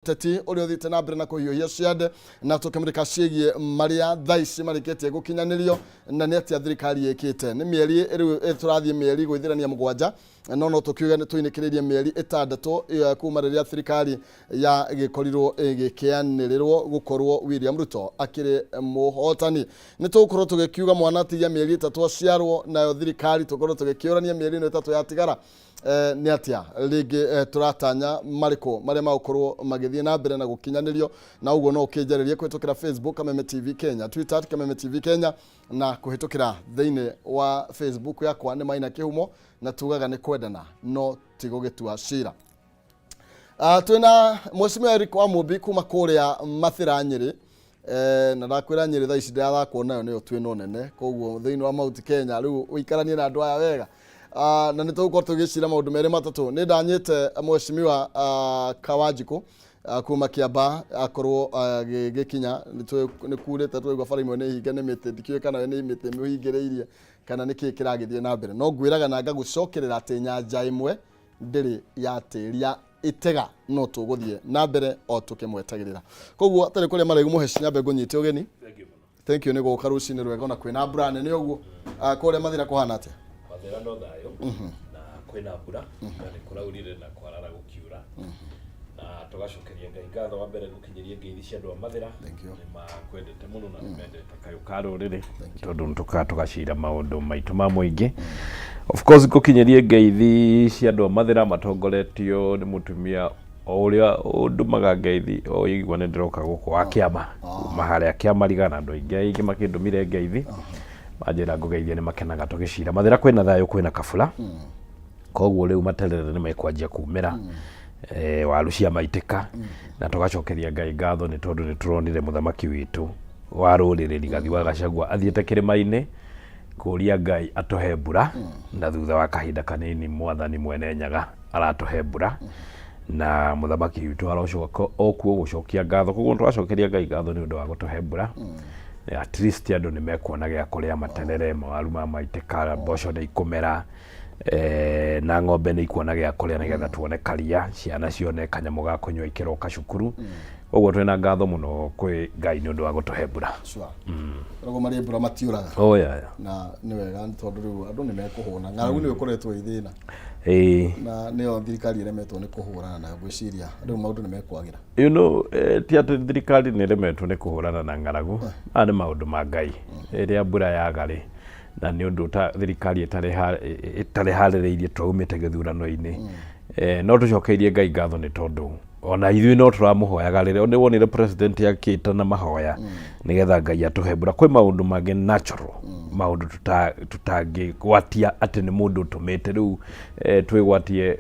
Teti ũrĩa ũthiĩte na mbere na kũhiũhia ciande na tũkĩmũrĩka ciĩgiĩ marĩa thaa ici marĩkĩtie gũkinyanĩrio na nĩ atĩa thirikari ĩkĩte. Nĩ mĩeri rĩu tũrathiĩ mĩeri gwĩthirania 7, no no tũkiuge nĩ tũinĩkĩrĩirie mĩeri 6 kuma rĩrĩa thirikari yagĩkorirwo ĩgĩkĩanĩrĩrwo gũkorwo William Ruto akĩrĩ mũhotani. Nĩ tũgũkorwo tũgĩkiuga mwana atigia mĩeri 3 aciarwo, nayo thirikari tũkorwo tũgĩkĩũrania mĩeri ĩno 3 yatigara nĩ atĩa rĩngĩ tũratanya marĩkũ marĩa magũkorwo magĩthiĩ na mbere na gũkinyanĩrio. Na ũguo no ũkĩnjarĩrie kũhĩtũkĩra Facebook Kameme TV Kenya, Twitter at Kameme TV Kenya, na kũhĩtũkĩra thĩinĩ wa Facebook yakwa nĩ Maina Kĩhumo, na tugaga nĩ kwendana no ti gũgĩtua cira. Twĩna Mheshimiwa Eric Wamũmbi kuma kũrĩa Mathĩra Nyĩrĩ, na ndakwĩra Nyĩrĩ thaa ici ndĩrathakwo nayo nĩyo twĩna ũnene, koguo thĩinĩ wa Mount Kenya rĩu ũikaranie na andũ aya wega. Na nĩ tũgũkorwo tũgĩcira maũndũ merĩ matatũ. Nĩ ndanyĩte Mheshimiwa Kawanjikũ kuma Kĩambaa akorwo agĩgĩkinya. Nĩ kurĩte twaigua bara imwe nĩ hinge nĩ mĩtĩ, ndikĩũĩ kana nĩ mĩtĩ mĩhingĩrĩirie kana nĩ kĩĩ kĩragĩthiĩ na mbere, no ngwĩraga na ngagũcokerera atĩ nyanja ĩmwe ndĩrĩ ya tĩria ĩtega, no tũgũthiĩ na mbere o tũkĩmwetagĩrĩra. Koguo atarĩ kũrĩa marĩgu mũheci, nyambe ngũnyite ũgeni. Thank you nĩ gũka rũcinĩ rwega ona kwĩna mbura nene ũguo. Kũrĩa Mathĩra kũhana atĩa? Mathĩra no thayũ na kwĩna mbura na nĩ kũraurire na kwarara gũkiura, na tũgacokeria Ngai ngatho. Wa mbere ngũkinyĩrie ngeithi cia andũ a Mathĩra. Thank you. Nĩ makwendete mũno na nĩ mendete kayũ ka rũrĩrĩ tondũ nĩ tũkaga tũgacira maũndũ maitũ ma mũingĩ. Of course ngũkinyĩrie ngeithi cia andũ a Mathĩra matongoretio nĩ mũtumia o ũrĩa ũndũmaga ngeithi o igua nĩ ndĩroka gũkũ wa kĩama kuma harĩa kĩama riga, na andũ aingĩ aingĩ makĩndũmire ngeithi manjĩra ngũgeithie, nĩ makenaga tũgĩcira. Mathĩra kwĩna thayũ, kwĩna kabura, koguo rĩu materere nĩ mekwanjia kumĩra, waru cia maitĩka, na tũgacokeria Ngai ngatho nĩ tondũ nĩ tũronire mũthamaki witũ wa rũrĩrĩ Rigathi wa Gachagua athiĩte kĩrĩma-inĩ kũria Ngai atũhe mbura, na thutha wa kahinda kanini Mwathani Mwene Nyaga aratũhe mbura na mũthamaki witũ arocoka okuo gũcokia ngatho. Koguo tũracokeria Ngai ngatho nĩ ũndũ wa gũtũhe mbura. At least andũ nĩ mekuona gĩa kũrĩa, materere, mawaru ma maitĩka, mboco nĩ ikũmera, na ng'ombe nĩ ikuona gĩa kũrĩa nĩgetha tuone karia, ciana cione kanyamũ ga kũnyua ikĩroka cukuru. Ũguo twĩna ngatho mũno kwĩ Ngai nĩ ũndũ wa gũtũhe mbura. Sure. Koguo marĩ mbura matiũraga. Oh, yeah. Na nĩ wega nĩ tondũ rĩu andũ nĩ mekũhũna. Ng'aragu nĩyo ĩkoretwo ĩ thĩna. Na nĩyo thirikari ĩremetwo nĩ kũhũrana nayo, ngwĩciria rĩu maũndũ nĩ mekwagĩra. Ti atĩ thirikari nĩ ĩremetwo nĩ kũhũrana na ng'aragu, maya nĩ maũndũ ma Ngai. Rĩrĩa mbura yaga rĩ, na nĩ ũndũ ta thirikari ĩtarĩ harĩrĩirie, twaumĩte gĩthurano-inĩ. No tũcokeirie Ngai ngatho nĩ tondũ ona ithuĩ no tũramũhoyaga. Rĩrĩa nĩ wonire president akĩtana mahoya nĩgetha Ngai atũhe mbura, kwĩ maũndũ mangĩ natural, maũndũ tũtangĩgwatia atĩ nĩ mũndũ ũtũmĩte rĩu twĩgwatie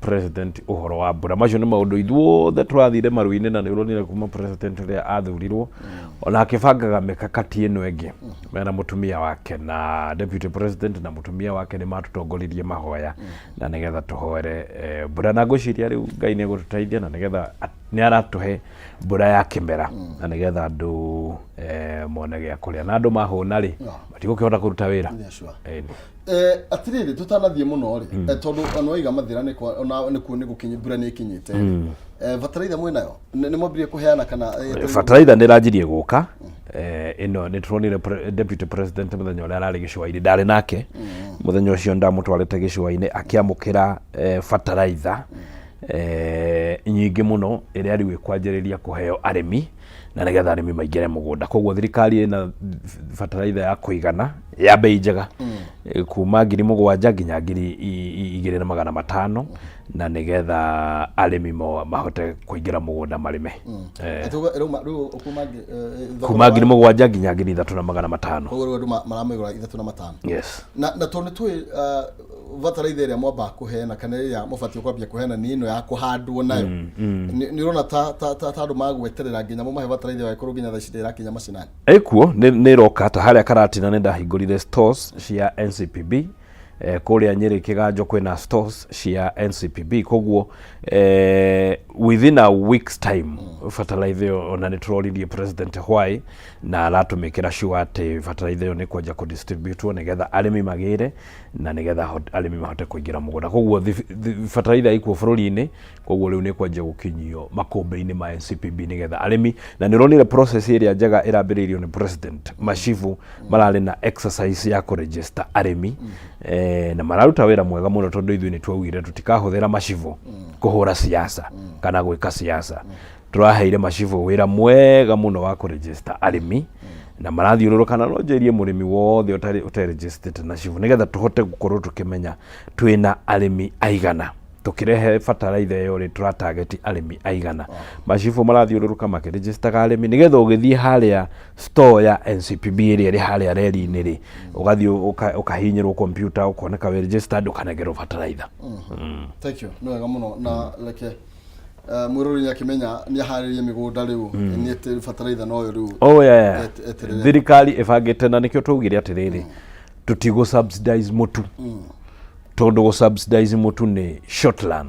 president ũhoro wa mbura. Macio nĩ maũndũ ithuothe tũrathire maru-inĩ, na nĩ ũronire kuma president ũrĩa athurirwo ona akĩbangaga mĩkakati ĩno ĩngĩ mena mũtumia wake, na deputy president na mũtumia wake nĩ matũtongoririe mahoya na nĩgetha tũhoere mbura, na ngwĩciria rĩu Ngai nĩ egũtũteithia na nĩgetha nĩ aratũhe mbura ya kĩmera na nĩgetha andũ mone gĩa kũrĩa, na andũ mahũna rĩ, matigũkĩhota kũruta wĩra. Yeah, sure. Ĩni. Atirĩrĩ, tũtanathiĩ mũno rĩ, tondũ ona waiga Mathĩra nĩ ona nĩkuo nĩ gũkinyi mbura nĩ ĩkinyĩte rĩ, bataraitha mwĩnayo nĩ mwambirie kũheana kana Bataraitha nĩ ĩranjirie gũka. Ĩno nĩ tũronire deputy president mũthenya ũrĩa ararĩ gĩcũa-inĩ, ndarĩ nake mũthenya ũcio, ndamũtwarĩte gĩcũa-inĩ akĩamũkĩra bataraitha nyingĩ mũno ĩrĩa rĩu ĩkwanjĩrĩria kũheo arĩmi na nĩgetha arĩmi maingĩre mũgũnda. Koguo thirikari ĩna bataraitha ya kũigana ya bei njega, kuma 7,000 nginya 2,500, na nĩgetha arĩmi mahote kũingĩra mũgũnda marĩme. Atuga rĩu kuma thogora kuma 7,000 nginya 3,500. Koguo rĩu andũ maramĩgũra 3,500? Yes. Na tondũ nĩ tũĩ bataraitha ĩrĩa mwambaga kũheana kana ĩrĩa mũbatiĩ kwambia kũheana nĩ ĩno ya kũhandwo nayo, nĩ ũrona ta andũ magweterera nginya mũmahe bataraitha ĩyo ĩkorwo nginya thaa ici ndĩrakinya macinani? Ĩkuo, nĩ ĩroka. Ta harĩa Karatina nĩ ndahingũrire stores cia NCPB, kũrĩa Nyĩrĩ Kĩganjo kwĩna stores cia NCPB, koguo within a week's time. Fertilizer ĩyo ona nĩ tũroririe president why na aratũmĩkĩra sure atĩ fertilizer ĩyo nĩ kwanjia kũ distribute nĩgetha arĩmi magĩre na nĩgetha arĩmi mahote kũingĩra mũgũnda. Koguo fertilizer ĩkuo bũrũri-inĩ, koguo rĩu nĩ kwanjia gũkinyio makũmbĩ-inĩ ma NCPB nĩgetha arĩmi, na nĩ ũronire process ĩrĩa njega ĩrambĩrĩirio nĩ president, macibu mararĩ na exercise ya kũregister arĩmi, na mararuta wĩra mwega mũno, tondũ ithuĩ nĩ twaugire tũtikahũthĩra macibũ kũhũra siasa kana gwĩka siasa. Tũraheire macibũ wĩra mwega mũno wa kũregister arĩmi na marathiũrũrũka, na no njĩrie mũrĩmi wothe ũtarĩ ũteregistrĩte na cibũ, nĩgetha tũhote gũkorwo tũkĩmenya twĩna arĩmi aigana, tũkĩrehe bataraitha ĩyo rĩ, tũratageti arĩmi aigana. Macibũ marathiũrũrũka makĩregistaga arĩmi nĩgetha ũgĩthiĩ harĩa store ya NCPB ĩrĩa ĩrĩ harĩa reri-inĩ rĩ, ũgathiĩ ũkahihinyĩrwo computer, ũkoneka wĩ registered, ũkanengerwo bataraitha. Thank you, nĩ wega mũno. Na reke mwĩrori nĩ akĩmenya nĩ aharĩrie mĩgũnda rĩu, nĩ atĩ bataraitha noyo rĩu. Oh, yeah. Eterere. Thirikari ĩbangĩte, na nĩkĩo twaugire atĩrĩrĩ, tũtigũ subsidize mũtu, tondũ gũ subsidize mũtu nĩ short run,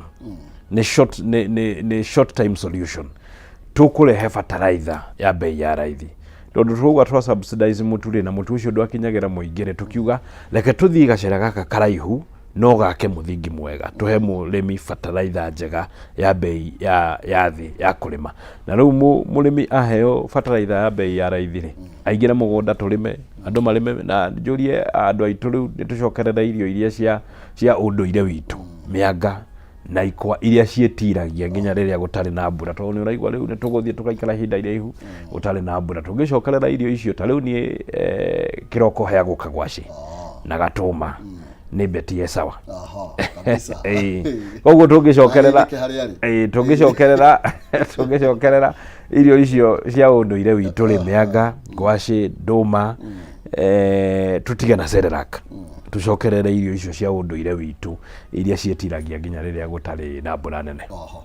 nĩ short, nĩ short time solution. Tũkũrehe bataraitha ya bei ya raithi, tondũ twauga twa subsidize mũtu rĩ, na mũtu ũcio ndwakinyagĩra mũingĩ rĩ, tũkiuga reke tũthiĩ gacĩra gaka karaihu no gake mũthingi mwega, tũhe mũrĩmi bataraitha njega ya bei ya thĩ ya kũrĩma. Na rĩu mũrĩmi aheo bataraitha ya bei ya raithi rĩ, aingĩre mũgũnda, tũrĩme, andũ marĩme. Na njũrie andũ aitũ rĩu nĩ tũcokerere irio iria cia ũndũire witũ, mĩanga na ikwa iria ciĩtiragia nginya rĩrĩa gũtarĩ na mbura, tondũ nĩ ũraigua rĩu nĩ tũgũthiĩ tũgaikara ihinda iraihu gũtarĩ na mbura. Tũngĩcokerera irio icio, ta rĩu niĩ kĩroko heagwo kagwacĩ na gatũma, nĩ mbeti sawa. Aha, kabisa. Koguo tũngĩcokerera Ahĩndĩke harĩa arĩ. Tũngĩcokerera irio icio cia ũndũire witũ rĩ, mĩanga, ngwacĩ, ndũma, tũtige na Cerelac, tũcokerere irio icio cia ũndũire witũ iria ciĩtiragia nginya rĩrĩa gũtarĩ na mbura nene. Oho.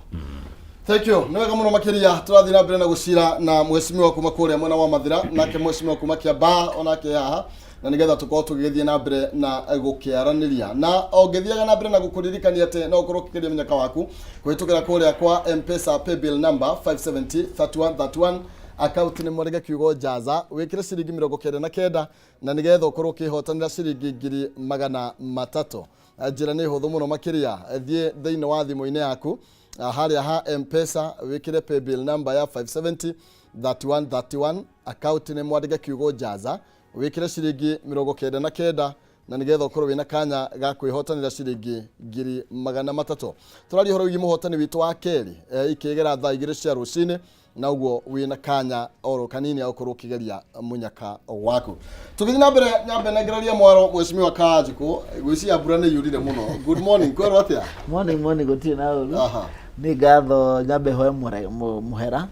Thank you. Nĩ wega mũno makĩria. Tũrathiĩ na mbere na gũcira na mheshimiwa kuma kũrĩa mwena wa Mathira, nake mheshimiwa kuma Kiambaa onake haha, na nĩgetha tũkorwo tũgĩgĩthiĩ na mbere na gũkĩaranĩria, na o ngĩthiaga na mbere na gũkũririkania atĩ no ũkorwo ũkĩgeria mũnyaka waku kũhĩtũkĩra kũrĩa kwa M-Pesa paybill number 570 3131, account nĩ mwarĩge kiugo Jaza, wĩkĩre ciringi 99, na nĩgetha ũkorwo ũkĩhotanĩra ciringi 300,000. Njĩra nĩ hũthũ mũno makĩria. Thiĩ thĩinĩ wa thimũ-inĩ yaku, harĩa ha M-Pesa, wĩkĩre paybill number ya 570 3131, account nĩ mwandĩke kiugo Jaza, wĩkĩre ciringi 99, na nĩgetha ũkorwo wĩna kanya ga kwĩhotanĩra ciringi 300,000. Tũraria ũhoro wĩgiĩ mũhotani witũ wa kerĩ, ikĩgera thaa 2 cia rũcinĩ, na ũguo wĩna kanya oro kanini ga gũkorwo ũkĩgeria mũnyaka waku. Tũgĩthiĩ na mbere, nyambe nengereria mwaro mheshimiwa Kanjikũ. Ngwĩciria mbura nĩ yurire mũno. Good morning, kwerwo atĩa? Morning, morning, gũtirĩ na ũru. Nĩ ngatho. Nyambe hoe mũhera,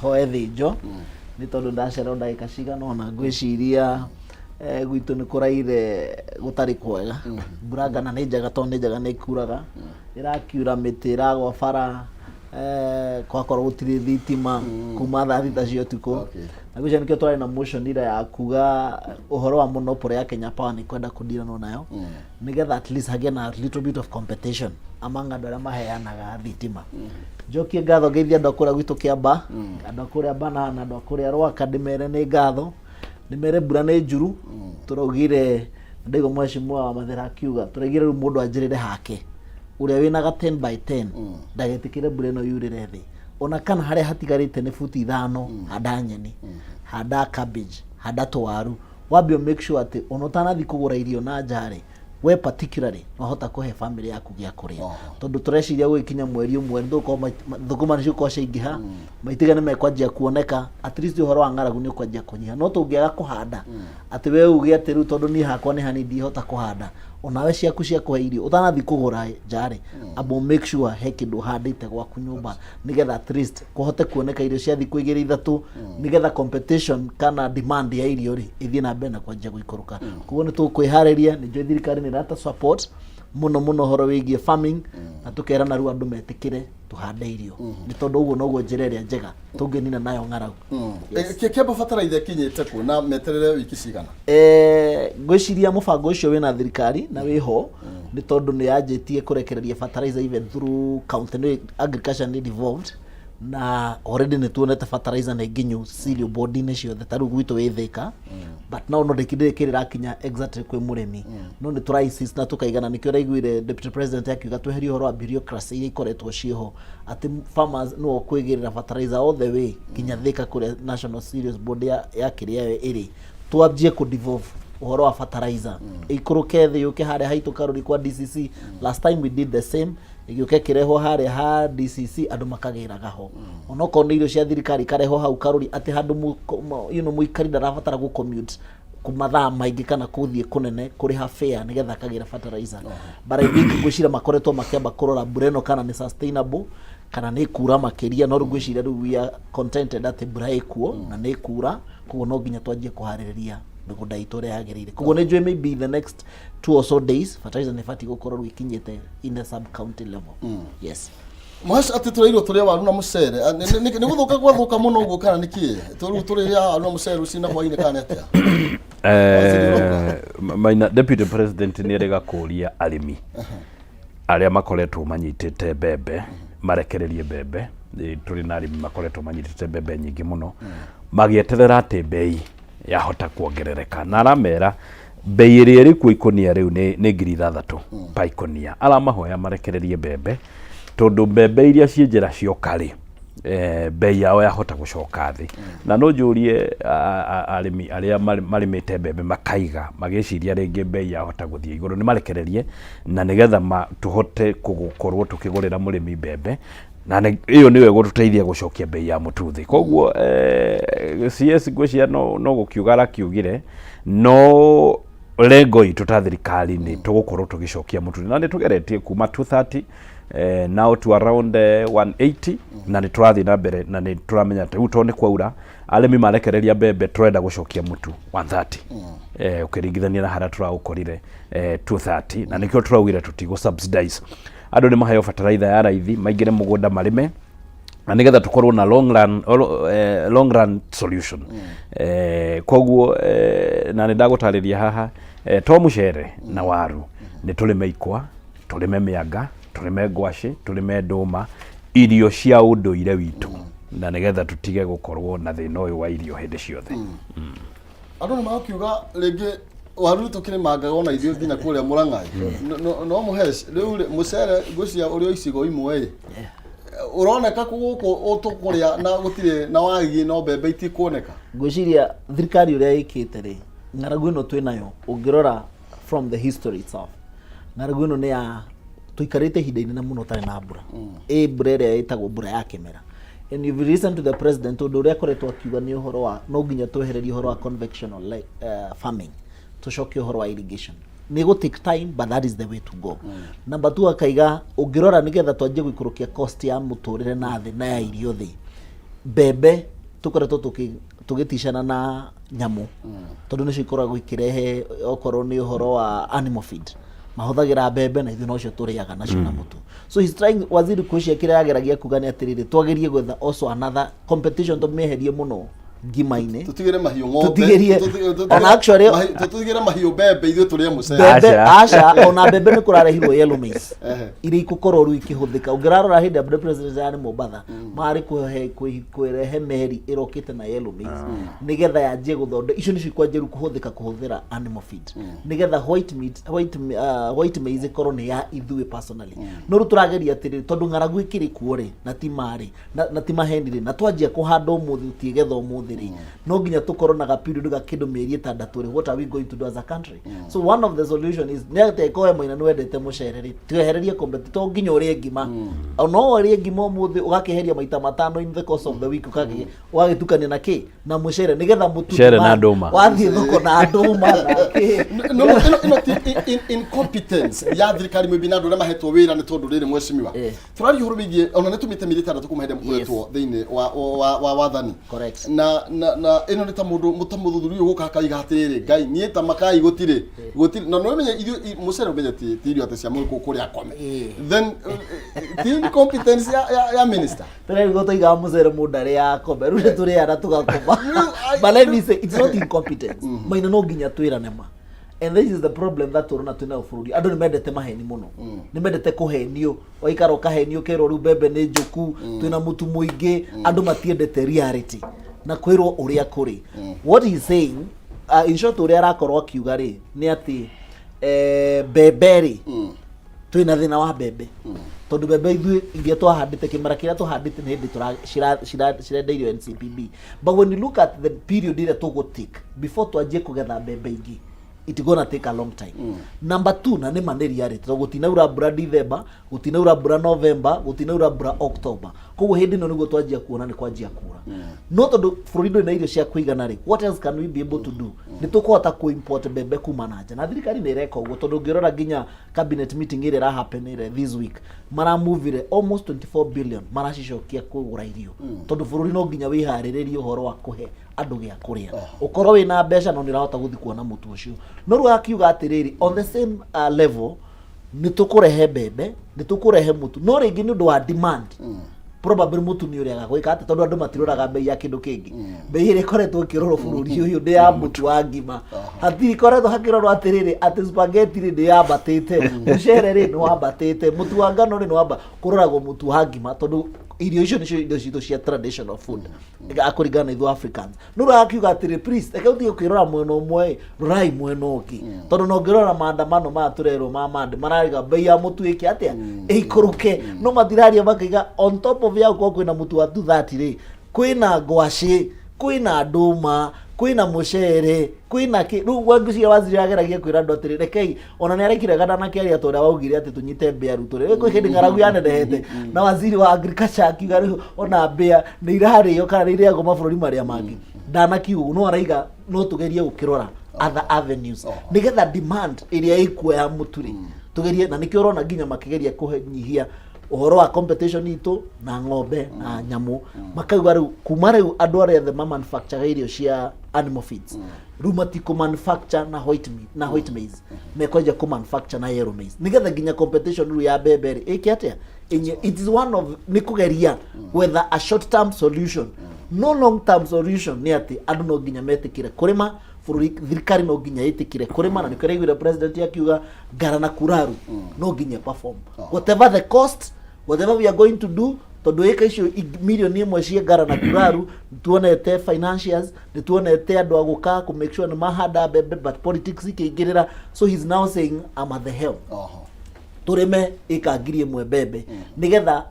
hoe thĩnjo, nĩ tondũ ndacererwo ndagĩka cigana ũna. Ngwĩciria gwitũ nĩ kũraire gũtarĩ kwega. Mbura ngana nĩ njega, tondũ nĩ njega, nĩ kuraga, ĩrakiura, mĩtĩ ĩragwa bara, kwakorwo gũtirĩ thitima kuma thaa 6 cia ũtukũ. Na ngwĩciria nĩkĩo twarĩ na motion ira ya kuga ũhoro wa monopoly ya Kenya Power nĩ kwenda kũndiranwo nayo, nĩgetha at least hagĩe na little bit of competition among andũ arĩa maheanaga thitima. Njokie ngatho, ngeithie andũ a kũrĩa gwitũ Kĩamba, andũ a kũrĩa Banana na andũ a kũrĩa Rwaka, ndĩmere nĩ ngatho, ndĩmere mbura nĩ njuru. Tũraugire, ndaigua mheshimiwa wa Mathĩra akiuga, tũraugire rĩu mũndũ anjĩrĩre hake, ũrĩa wĩna ga 10 by 10 ndagetĩkĩre mbura ĩno yurĩre thĩ, ona kana harĩa hatigarĩte nĩ buti 5, handa nyeni, handa cabbage, handa tũwaru, wambe ũ make sure atĩ ona ũtanathiĩ kũgũra irio na nja rĩ, we particularly wahota kũhe family yaku gĩa kũrĩa, tondũ tũreciria gũgĩkinya mweri ũmwe nĩ tũgũkorwo thũkũma nĩ cigũkorwo ciaingĩha, maitiga nĩ mekwanjia kuoneka, at least ũhoro wa ng'aragu nĩ ũkwanjia kũnyiha. No tũngĩaga kũhanda, atĩ we uge atĩ rĩu tondũ niĩ hakwa nĩ hanini ndihota kũhanda, onawe ciaku cia kũhe irio ũtanathiĩ kũgũra nja rĩ, amba make sure he kĩndũ ũhandĩte gwaku nyũmba, nĩgetha at least kũhote kuoneka irio cia thikũ igĩrĩ ithatũ, nĩgetha competition kana demand ya irio rĩ ĩthiĩ na mbere na kwanjia gũikũrũka. Koguo nĩ tũkwĩharĩria. Nĩ njũĩ thirikari nĩ ĩrata support mũno mũno ũhoro wĩgiĩ farming, na tũkerana rĩu andũ metĩkĩre tũhande irio, nĩ tondũ ũguo noguo njĩra ĩrĩa njega tũngĩnina nayo ng'aragu. Kĩamba bataraitha ĩkinyĩte kũ, na meterere wiki cigana? Ngwĩciria mũbango ũcio wĩna thirikari na wĩho, nĩ tondũ nĩ yanjĩtie kũrekereria fertilizer even through county. Nĩ agriculture nĩ devolved. Na already nĩ tuonete fertilizer nĩ nginyu cereal board-inĩ ciothe, ta rĩu gwitũ wĩ Thĩka, but no no ndĩkĩ kĩrakinya exactly kwĩ mũrĩmi, no nĩ tũra insist na tũkaigana. Nĩkĩo ũraiguire Deputy President akiuga tweherie ũhoro wa bureaucracy iria ikoretwo ciĩho, atĩ farmers nĩo kwĩgĩrĩra fertilizer all the way nginya Thĩka kũrĩa National Cereals Board ya kĩrĩa ĩrĩ. Twanjie kũ devolve ũhoro wa fertilizer, ĩikũrũke thĩ, yũke harĩa haitũ Karũri kwa DCC. Last time we did the same, ĩgĩũka ĩkĩrehwo harĩa ha DCC, andũ makagĩraga ho. Onokorwo nĩ irio cia thirikari, ikarehwo hau Karũri, atĩ handũ mũikari ndarabatara gũ commute mathaa maingĩ kana kũthiĩ kũnene kũrĩha fare nĩgetha akagĩra fertilizer. But I think ngwĩciria makoretwo makĩamba kũrora mbura ĩno kana nĩ sustainable kana nĩ kura makĩria, no rĩu ngwĩciria rĩu we are contented atĩ mbura ĩkuo na nĩ kura. Koguo no nginya twanjie kũharĩrĩria mĩgũnda itũ ũrĩa yagĩrĩire. Koguo nĩ njũĩ maybe the next 2 or so days fertilizer nĩ ĩbatiĩ gũkorwo rĩu ĩkinyĩte in the sub county level, yes. Mũhaci atĩ tũrairwo tũrĩe waru na mũcere. Ah, nĩ gũthũka gwathũka mũno ũguo kana nĩ kĩĩ? Rĩu tũrĩrĩa waru na mũcere rũcinĩ na hwainĩ kana nĩ atĩa? Maina, Deputy President nĩ erĩga kũria arĩmi arĩa makoretwo manyitĩte mbembe marekererie mbembe. Tũrĩ na arĩmi makoretwo manyitĩte mbembe nyingĩ mũno magĩeterera atĩ mbei yahota kuongerereka, na aramera mbei ĩrĩa ĩrĩ kuo ikũnia rĩu nĩ 6,000 pa ikũnia. Aramahoya marekererie mbembe tondũ mbembe iria ciĩ njĩra cioka rĩ, mbei yao yahota gũcoka thĩ. Na no njũrie arĩmi arĩa marĩmĩte mbembe makaiga magĩciria rĩngĩ mbei yahota gũthiĩ igũrũ, nĩ marekererie na nĩgetha tũhote gũkorwo tũkĩgũrĩra mũrĩmi mbembe, na ĩyo nĩyo ĩgũtũteithia gũcokia mbei ya mũtu thĩ. Koguo CS ngwĩciria no gũkiuga arakiugire, no lengo itũ ta thirikari nĩ tũgũkorwo tũgĩcokia mũtu, na nĩ tũgeretie kuma 230 now to around 180, na nĩ tũrathiĩ na mbere na nĩ tũramenya atĩ rĩu tondũ nĩ kwaura, arĩmi marekereria mbembe, tũrenda gũcokia mũtu 130 ũkĩringithania na harĩa tũraũkorire 230. Na nĩkĩo tũraugire tũtigũ subsidize, andũ nĩ maheo fertilizer ya raithi maingĩre mũgũnda marĩme, na nĩgetha tũkorwo na long run solution. Koguo na nĩ ndagũtarĩria haha, to mũcere na waru, nĩ tũrĩme ikwa, tũrĩme mĩanga, tũrĩme ngwacĩ, tũrĩme ndũma, irio cia ũndũire witũ, na nĩgetha tũtige gũkorwo na thĩna ũyũ wa irio hĩndĩ ciothe. Andũ nĩ makiuga rĩngĩ waru nĩ tũkĩrĩmangaga ona ithuĩ nginya kũrĩa Mũrang'a. No mũhesh rĩu rĩ, mũcere ngwĩciria ũrĩ o icigo imwe ĩ ũroneka gũkũ tũkũrĩa na gũtirĩ na wagi, no mbembe itikuoneka. Ngwĩciria thirikari ũrĩa ĩkĩte rĩ, ng'aragu ĩno twĩ nayo, ũngĩrora from the history itself, ng'aragu ĩno nĩ ya tũikarĩte ihinda inene mũno ũtarĩ na mbura, ĩ mbura ĩrĩa ĩtagwo mbura ya kĩmera. And if you listen to the President, ũndũ ũrĩa akoretwo akiuga nĩ ũhoro wa no nginya twehererie ũhoro wa conventional farming, tũcoke ũhoro wa irrigation. Nĩ gũ take time, but that is the way to go. Number two, akaiga ũngĩrora nĩgetha twanjie gũikũrũkia cost ya mũtũrĩre na thĩ na ya irio thĩ, mbembe tũkoretwo tũgĩticana na nyamũ tondũ nĩcio ikoragwo ikĩrehe, okorwo nĩ ũhoro wa animal feed, mahũthagĩra mbembe na ithuĩ nocio tũrĩaga nacio na mũtu. So he's trying, waziri kwĩcia kĩrĩa ageragia kuga nĩ atĩrĩrĩ, twagerie gwetha also another competition, tũmĩeherie mũno ngima-inĩ. Tũtigĩre mahiũ ng'ombe. Tũtigĩrie- ona actually- Tũtigĩre mahiũ mbembe, ithuĩ tũrĩe mũcere. Mbembe. Aca. Aca, ona mbembe nĩ kũrarehirwo yellow maize iria ikũkorwo rĩu ikĩhũthĩka. Ũngĩrarora hĩndĩ ya president yarĩ Mombatha, marĩ kũrehe meri ĩrokĩte na yellow maize nĩgetha yanjie gũthondeka icio nĩcio ikwanjia rĩu kũhũthĩka kũhũthĩra animal feed, nĩgetha white meat, white maize ĩkorwo nĩ ya ithuĩ personally. No rĩu tũrageria atĩrĩrĩ, tondũ ng'aragu ĩkĩrĩ kuo rĩ, na ti marĩ na ti maheni rĩ, na twanjia kũhanda ũmũthĩ ũtiĩgetha ũmũthĩ rĩ, no nginya tũkorwo na ga period ga kĩndũ mĩeri 6 rĩ. What are we going to do as a country? So one of the solution is nĩ atĩ koe maina nĩ wendete mũcere rĩ, twehererie kombe, to nginya ũrĩe ngima. No ũrĩe ngima ũmũthĩ, ũgakĩheria maita matano in the course of the week, ũgagĩtukania na kĩ, na mũcere, nĩgetha mũtu Mũcere na ndũma. Wathiĩ thoko na ndũma na kĩ. No, ĩno ti incompetence ya thirikari maybe na andũ arĩa mahetwo wĩra, nĩ tondũ rĩrĩ, mheshimiwa, tũraria ũhoro wĩgiĩ ona nĩ tũmĩte mĩeri 6 kuma hĩndĩ mũkoretwo thĩinĩ wa wathani. Correct. Na ĩno nĩ ta mũndũ ta mũthuthuria ũyũ gũka akaiga atĩrĩrĩ, Ngai niĩ ta makai gũtirĩ gũtirĩ, na nĩ ũmenye ithuĩ mũcere ũmenye ti irio atĩ cia mũndũ kũrĩa akome. Then ti incompetence ya minister? Tũrerigwo tũigaga mũcere mũndũ arĩa akome, rĩu nĩ tũrĩaga tũgakoma. But let me say it's not incompetence, maina. No nginya twĩrane ma And this is the problem that tũrona twĩ nayo bũrũri. Andũ nĩ mendete maheni mũno, nĩ mendete kũhenio. Waikara ũkahenio, ũkerwo rĩu mbembe nĩ njũku, twĩna mũtu mũingĩ. Andũ matiendete reality na kwĩrwo ũrĩa kũrĩ. What he is saying, in short, ũrĩa arakorwo akiuga rĩ, nĩ atĩ mbembe rĩ, twĩna thĩna wa mbembe, tondũ mbembe ithuĩ iria twahandĩte kĩmera kĩrĩa tũhandĩte nĩ hĩndĩ cirendeirio NCPB. But when you look at the period ĩrĩa tũgũtake before twanjie kũgetha mbembe ingĩ, it gonna take a long time. Number two, na nĩ ma nĩ reality, tondũ gũtinaura mbura December, gũtinaura mbura November, gũtinaura mbura October. Koguo hĩndĩ ĩno nĩguo twanjia kuona nĩ kwanjia kura. No tondũ bũrũri ndũrĩ na irio cia kũigana rĩ, what else can we be able to do? Nĩ tũkũhota kũ-import mbembe kuma na nja, na thirikari nĩ ĩreka ũguo, tondũ ũngĩrora nginya cabinet meeting ĩrĩa ĩrahapenire this week, maramuvire almost 24 billion maracicokia kũgũra irio, tondũ bũrũri no nginya wĩharĩrĩrie ũhoro wa kũhe andũ gĩa kũrĩa, ũkorwo wĩna mbeca no nĩ ũrahota gũthiĩ kuona mũtu ũcio. No rĩu akiuga atĩrĩrĩ, on the same level, nĩ tũkũrehe mbembe, nĩ tũkũrehe mũtu, no rĩngĩ nĩ ũndũ wa demand, probably mũtu nĩ ũrĩaga gwĩka atĩ, tondũ andũ matiroraga mbei ya kĩndũ kĩngĩ. Mbei ĩrĩa ĩkoretwo ĩkĩrorwo bũrũri ũyũ nĩ ya mũtu wa ngima. Hatirĩ koretwo hakĩrorwo atĩrĩrĩ, atĩ spaghetti rĩ, nĩ yambatĩte, mũcere rĩ, nĩ wambatĩte, mũtu wa ngano rĩ, nĩ wamba. Kũroragwo mũtu wa ngima, tondũ irio icio nĩcio irio citũ cia traditional food akũringana na ithuĩ Africans. No rĩu akiuga atĩrĩ, please, reke ũtige kwĩrora mwena ũmwe ĩ, rorai mwena ũngĩ, tondũ no ngĩrora maandamano maya tũrerwo ma mande marariga mbei ya mũtu ĩke atĩa, ĩikũrũke, no matiraria makaiga on top of ya gũkorwo kwĩna mũtu wa 230 rĩ, kwĩna ngwacĩ, kwĩna ndũma, kwĩna mũcere, kwĩna kĩ. Rĩu ngwĩciria waziri ageragia kwĩra andũ atĩrĩ, rekei ona nĩ arekire gakĩaria ta ũrĩa waugire atĩ tũnyite mbĩa Ruto rĩ, kwĩ hĩndĩ ng'aragu yanenehete na waziri wa agriculture akiuga rĩu ona mbĩa nĩ irarĩo kana nĩ irĩagwo mabũrũri marĩa mangĩ. Ndanakiuga, no araiga no tũgerie gũkĩrora other avenues nĩgetha demand ĩrĩa ĩkuo ya mũtu rĩ, tũgerie. Na nĩkĩo ũrona nginya makĩgeria kũnyihia ũhoro wa competition itũ na ng'ombe na nyamũ. Makauga rĩu kuma rĩu andũ arĩa othe ma manufacture irio cia animal feeds rĩu matikũ manufacture na white meat, na white maize, mekwanjia kũ manufacture na yellow maize, nĩgetha nginya competition rĩu ya mbembe rĩ, ĩke atĩa? It is one of nĩ kũgeria gwetha a short term solution, no long term solution nĩ atĩ andũ no nginya metĩkĩre kũrĩma bũrũri, thirikari no nginya ĩtĩkĩre kũrĩma. Na nĩkĩo raiguire president akiuga Ngara na Kuraru no nginya perform whatever the cost, whatever we are going to do, tondũ ĩka icio 1 million cia Ngara na Kuraru, nĩtuonete financiers, nĩtuonete andũ a gũka kũ make sure nĩ mahanda mbembe, but politics ikĩingĩrĩra. So he's now saying, "I'm at the helm." Tũrĩme ĩka 1,000 mbembe nĩgetha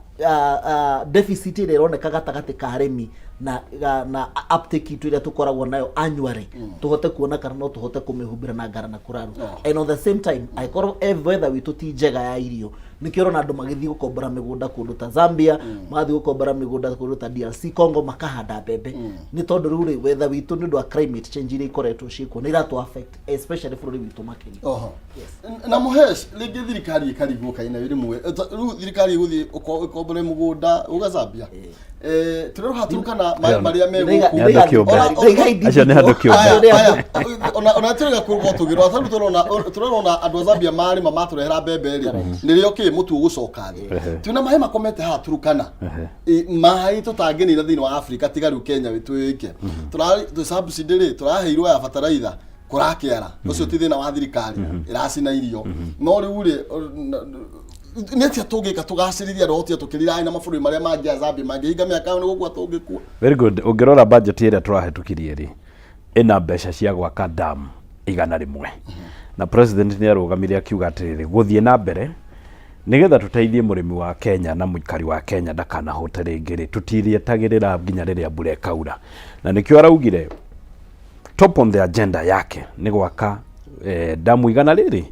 deficit ĩrĩa ĩroneka gatagatĩ ka arĩmi na uptake itũ ĩrĩa tũkoragwo nayo annually, tũhote kuona kana no tũhote kũmĩhumbĩra na Ngara na Kuraru. And on the same time, angĩkorwo weather witũ ti njega ya irio, nĩkĩo ũrona andũ magĩthiĩ gũkombora mĩgũnda kũndũ ta Zambia, magathiĩ gũkombora mĩgũnda kũndũ ta DRC Congo, makahanda mbembe, nĩ tondũ rĩu rĩ, weather witũ nĩ ũndũ wa climate change iria ikoretwo ciĩkuo nĩ iratũ affect, especially bũrũri witũ makĩria. Na Mũhesh, rĩngĩ thirikari ĩkarigwo kaina rĩmwe. Rĩu thirikari ĩgũthiĩ ĩkombore mũgũnda uga Zambia. Tũrero haturukana maĩ marĩa me Ndaiga- gũkũ. Nĩ andũ kĩũmbe. Ndaiga Acio nĩ andũ kĩũmbe. Aya, aya, ona tũrega kũrwo tũgĩrora tarĩu tũrona andũ a Zambia marĩma matũrehera mbembe rĩ, nĩrĩo kĩ mũtu ũgũcoka thĩ. Twĩna maĩ makomete haha Turukana. Maĩ tũtangĩnina thĩinĩ wa Afrika tiga rĩu Kenya twĩke. Tũra subsidy rĩ, tũraheirwo ya bataraitha kũrakĩara ũcio ti thĩna wa thirikari ĩracina irio. No rĩu rĩ, nĩ atĩa tũngĩka tũgacĩrithia andũ hotia tũkĩriraĩ na mabũrũri marĩa mangĩ a Zambia mangĩhinga mĩaka yao nĩ gũkua tũngĩkua? Very good. Ũngĩrora budget ĩrĩa tũrahĩtũkirie rĩ, ĩna mbeca cia gwaka dam 100, na president nĩ arũgamire akiuga atĩrĩrĩ, gũthiĩ na mbere nĩgetha tũteithie mũrĩmi wa Kenya na mũikari wa Kenya ndakanahũte rĩngĩ rĩ, tũtirietagĩrĩra nginya rĩrĩa mbura ĩkaura. Na nĩkĩo araugire top on the agenda yake nĩ gwaka damu 100,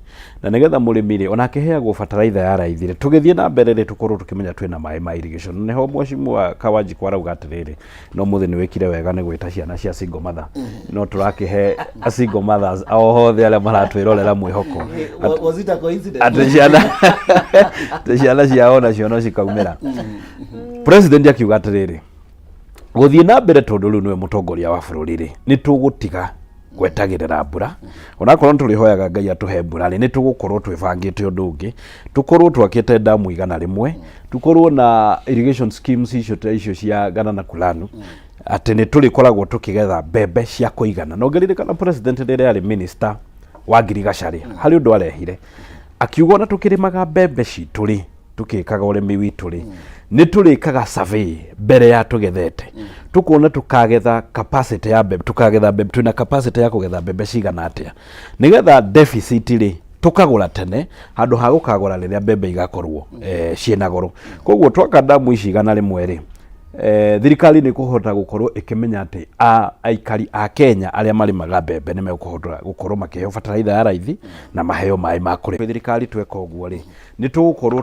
na nĩgetha mũrĩmi rĩ, ona akĩheagwo bataraitha ya raithi rĩ, tũgĩthiĩ na mbere rĩ, tũkorwo tũkĩmenya twĩna maĩ ma irrigation. Nĩho mheshimiwa Kawanjikũ arauga atĩrĩrĩ, no mũthĩ nĩ wĩkire wega nĩ gwĩta ciana cia single mother, no tũrakĩhe a single mothers othe arĩa maratwĩrorera mwĩhoko. Was it a coincidence? Atĩ ciana ciao nacio no cikaumĩra. President akiuga atĩrĩrĩ, gũthiĩ na mbere, tondũ rĩu nĩwe mũtongoria wa bũrũri rĩ, nĩ tũgũtiga gwetagĩrĩra mbura. Onakorwo nĩ tũrĩhoyaga Ngai atũhe mbura rĩ, nĩ tũgũkorwo twĩbangĩte ũndũ ũngĩ, tũkorwo twakĩte damu 100, tũkorwo na irrigation schemes icio ta icio cia Ngara na Kulanu, atĩ nĩ tũrĩkoragwo tũkĩgetha mbembe cia kũigana. Na ũngĩririkana president rĩrĩa arĩ minister Wa ngirigaca rĩ, harĩ ũndũ arehire akiuga ona tũkĩrĩmaga mbembe citũ rĩ, tũkĩkaga ũrĩmi witũ rĩ, nĩ tũrĩkaga survey mbere ya tũgethete, tũkona tũkagetha capacity ya mbembe, tũkagetha mbembe, twĩna capacity ya kũgetha mbembe cigana atĩa, nĩgetha deficit rĩ tũkagũra tene handũ ha gũkagũra rĩrĩa mbembe igakorwo ciĩna goro. Koguo twaka ndamu ici 100 rĩ, thirikari nĩ kũhota gũkorwo ĩkĩmenya atĩ aikari a Kenya arĩa marĩmaga mbembe nĩ mekũhota gũkorwo makĩheo bataraitha ya raithi na maheo maĩ ma kũrĩma. Thirikari tweka ũguo rĩ, nĩ tũgũkorwo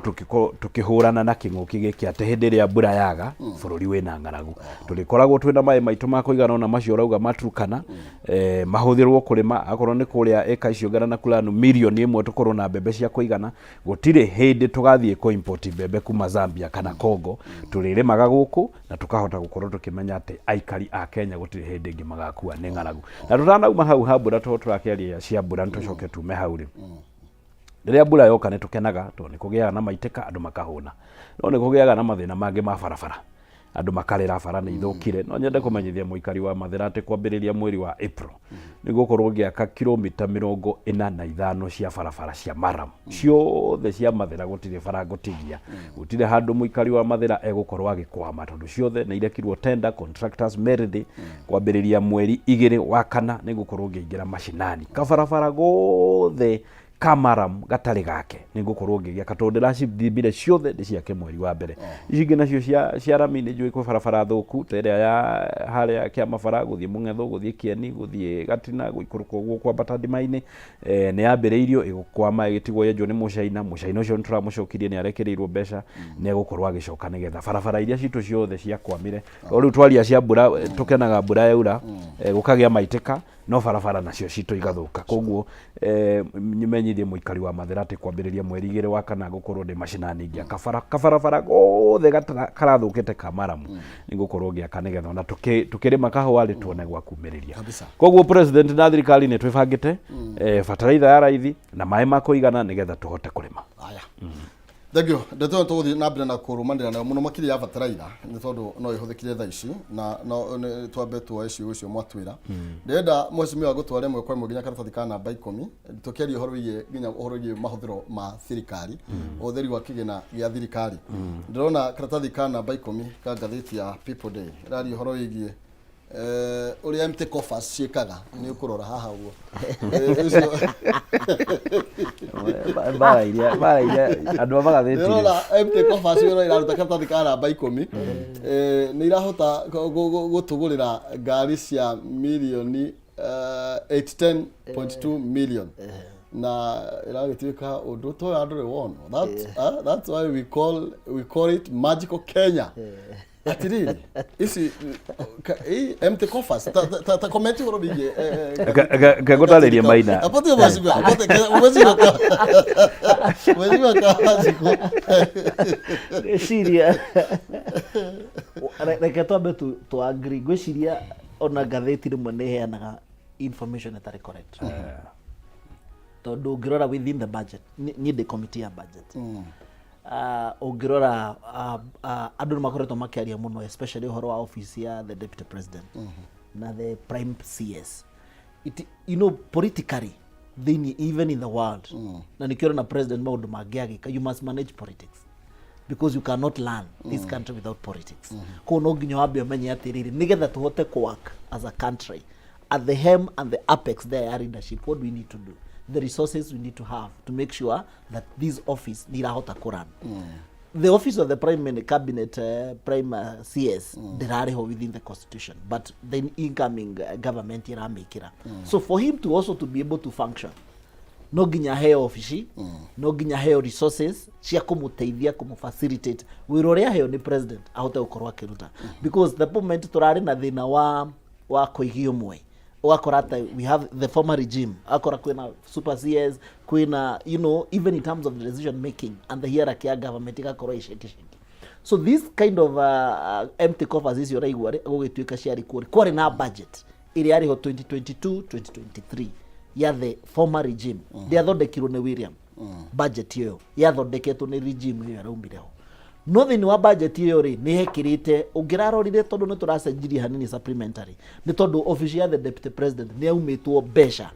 tũkĩhũrana na kĩng'ũki gĩkĩ atĩ hĩndĩ ĩrĩa mbura yaga bũrũri wĩna ng'aragu, tũrĩkoragwo twĩna maĩ maitũ ma kũigana, ona macio ũrauga ma Turkana mahũthĩrwo kũrĩma. Akorwo nĩ kũrĩa ĩka icio ngana na kulanu 1 million tũkorwo na mbembe cia kũigana. Gũtirĩ hĩndĩ tũgathiĩ kũ import mbembe kuma Zambia kana Congo. Tũrĩrĩmaga gũkũ na tũkahota gũkorwo tũkĩmenya atĩ aikari a Kenya gũtirĩ hĩndĩ ĩngĩ magakua nĩ ng'aragu. Na tũtanauma hau ha mbura, tondũ tũrakĩaria cia mbura, nĩ tũcoke tume hau rĩ, rĩrĩa mbura yoka nĩ tũkenaga tondũ nĩ kũgĩaga na maitĩka, andũ makahũna, no nĩ kũgĩaga na mathĩna mangĩ ma barabara, andũ makarĩra bara nĩ ithũkire. No nyende kũmenyithia mũikari wa Mathĩra atĩ kwambĩrĩria mweri wa April nĩ gũkorwo ngĩaka kilomita 45 cia barabara cia maram ciothe cia Mathĩra. Gũtirĩ bara ngũtigia, gũtirĩ handũ mũikari wa Mathĩra egũkorwo agĩkwama, tondũ ciothe nĩ irekirwo tender, contractors merĩthĩ. Kwambĩrĩria mweri 2 wa kana nĩ ngũkorwo ngĩingĩra macinani, kabarabara gothe ka maram gatarĩ gake nĩ ngũkorwo ngĩgĩaka, tondũ ndĩracithimire ciothe ndĩciake mweri wa mbere. Ici ingĩ nacio cia rami, nĩ njũĩ kwĩ barabara thũku ta ĩrĩa ya harĩa kĩama bara gũthiĩ Mũng'etho, gũthiĩ Kĩeni, gũthiĩ Gatina, gũikũrũka ũguo kwambata ndima-inĩ, nĩ yambĩrĩirio ĩgũkwama ĩgĩtigwo yenjwo nĩ Mũcaina. Mũcaina ũcio nĩ tũramũcokirie, nĩ arekereirwo mbeca, nĩ egũkorwo agĩcoka nĩgetha barabara iria citũ ciothe ciakwamire. O rĩu twaria cia mbura, tũkenaga mbura yaura, gũkagĩa maitĩka, no barabara nacio citũ igathũka. Koguo menyithie mũikari wa Mathĩra atĩ kwambĩrĩria mweri 2 wa kana ngũkorwo ndĩ macinani ngĩaka bara, kabarabara gothe karathũkĩte ka maramu nĩ ngũkorwo ngĩaka, nĩgetha ona tũkĩrĩma kahũa rĩ, tuone gwa kumĩrĩria. Koguo president na thirikari nĩ twĩbangĩte, bataraitha ya raithi na maĩ ma kũigana nĩgetha tũhote kũrĩma. Aya, thank you. Ndeto ĩyo tũgũthiĩ na mbere na kũrũmanĩra nayo mũno makĩria ya bataraitha, nĩ tondũ no ĩhũthĩkire thaa ici na no nĩ twambe tuoe ciugo icio mwatwĩra. Ndĩrenda mheshimiwa gũtwara ĩmwe kwa ĩmwe nginya karatathi ka namba 10, tũkĩaria ũhoro wĩgiĩ nginya ũhoro wĩgiĩ mahũthĩro ma thirikari, ũhũthĩri wa kĩgĩna gĩa thirikari. Ndĩrona karatathi ka namba 10 ka ngathĩti ya People Day ĩraria ũhoro wĩgiĩ ũrĩa empty coffers ciĩkaga. Nĩ ũkũrora haha ũguo. Mbara iria andũ a magathĩti rĩ. Ndĩrona empty coffers ĩyo ĩraruta karatathi ka namba 10, nĩ irahota gũtũgũrĩra ngari cia mirioni 810.2 million, na ĩragĩtuĩka ũndũ ta ũyũ andũ wonwo. That's why we call it magical Kenya. Atiriri, ici empty coffers, ta comment ũhoro wĩgiĩ Reke ngũtarĩrie, Maina. Apote mheshimiwa, apote mheshimiwa Kawajiko. Ngwĩciria reke twambe tu agree. Ngwĩciria ona ngathĩti rĩmwe nĩ ĩheanaga information ĩtarĩ correct, tondũ ũngĩrora within the budget, niĩ ndĩ committee ya budget, ũngĩrora andũ nĩ makoretwo makĩaria mũno, especially ũhoro wa office ya the deputy president na the prime CS. It, you know politically thĩinĩ, even in the world, na nĩkĩo na president maũndũ mangĩ agĩka, you must manage politics because you cannot learn this country without politics. Koguo no nginya wambe ũmenye atĩrĩrĩ, nĩgetha tũhote kũ-work as a country at the helm and the apex there ya leadership, what do we need to do, the resources we need to have to make sure that this office nĩ irahota kũrun. The office of the prime cabinet prime CS ndĩrarĩ ho within the constitution, but the incoming government ĩramĩkĩra. So for him to also to be able to function, no nginya aheo obici, no nginya aheo resources cia kũmũteithia, kũmũ-facilitate wĩra ũrĩa aheo nĩ president ahote gũkorwo akĩruta, because the moment tũrarĩ na thĩna wa koigi ũmwe, ũgakora atĩ we have the former regime, ũgakora kwĩna super CS, kwĩna even in terms of the decision making and the hierarchy ya government igakorwo iceki. So this kind of empty coffers icio ũraigua rĩ, gũgĩtuĩka ciarĩ kuo rĩ, kwarĩ na budget ĩrĩa yarĩ ho 2022 2023 ya the former regime. Ndĩathondekirwo nĩ William, budget ĩyo yathondeketwo nĩ regime ĩyo yaraumire ho. No thĩinĩ wa budget ĩyo rĩ, nĩ hekĩrĩte, ũngĩrarorire, tondũ nĩ tũracenjirie hanini supplementary, nĩ tondũ office ya the deputy president nĩ yaumĩtwo mbeca.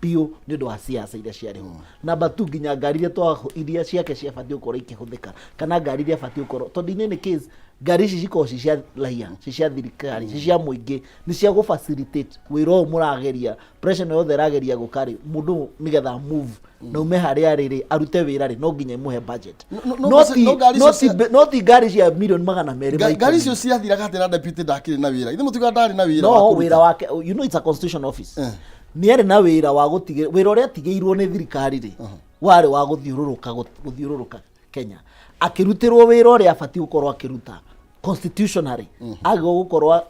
Biũ nĩ ũndũ wa siasa iria ciarĩ ho. Number two, nginya ngari iria iria ciake ciabatiĩ gũkorwo ikĩhũthĩka kana ngari iria abatiĩ gũkorwo, tondũ in any case ngari ici cikoragwo ci cia raia, ci cia thirikari, ci cia mũingĩ, nĩ cia gũ facilitate wĩra ũyũ mũrageria, pressure ĩno yothe ĩrageria gũka rĩ, mũndũ nĩgetha move na ume harĩa arĩ rĩ, arute wĩra rĩ, no nginya ĩmũhe budget. No ngari No icio no ti ngari cia milioni 220. Ngari icio ciathiraga atĩ na deputy ndakĩrĩ na wĩra? Ithe mũtiga ndarĩ na wĩra no wa kũruta? Wĩra wake, you know it's a constitution office. Nĩ arĩ na wĩra wa gũtigĩ wĩra ũrĩa atigĩirwo nĩ thirikari rĩ, warĩ wa gũthiũrũrũka Kenya akĩrutĩrwo wĩra ũrĩa abatiĩ gũkorwo akĩruta constitutionally, agĩrĩirwo gũkorwo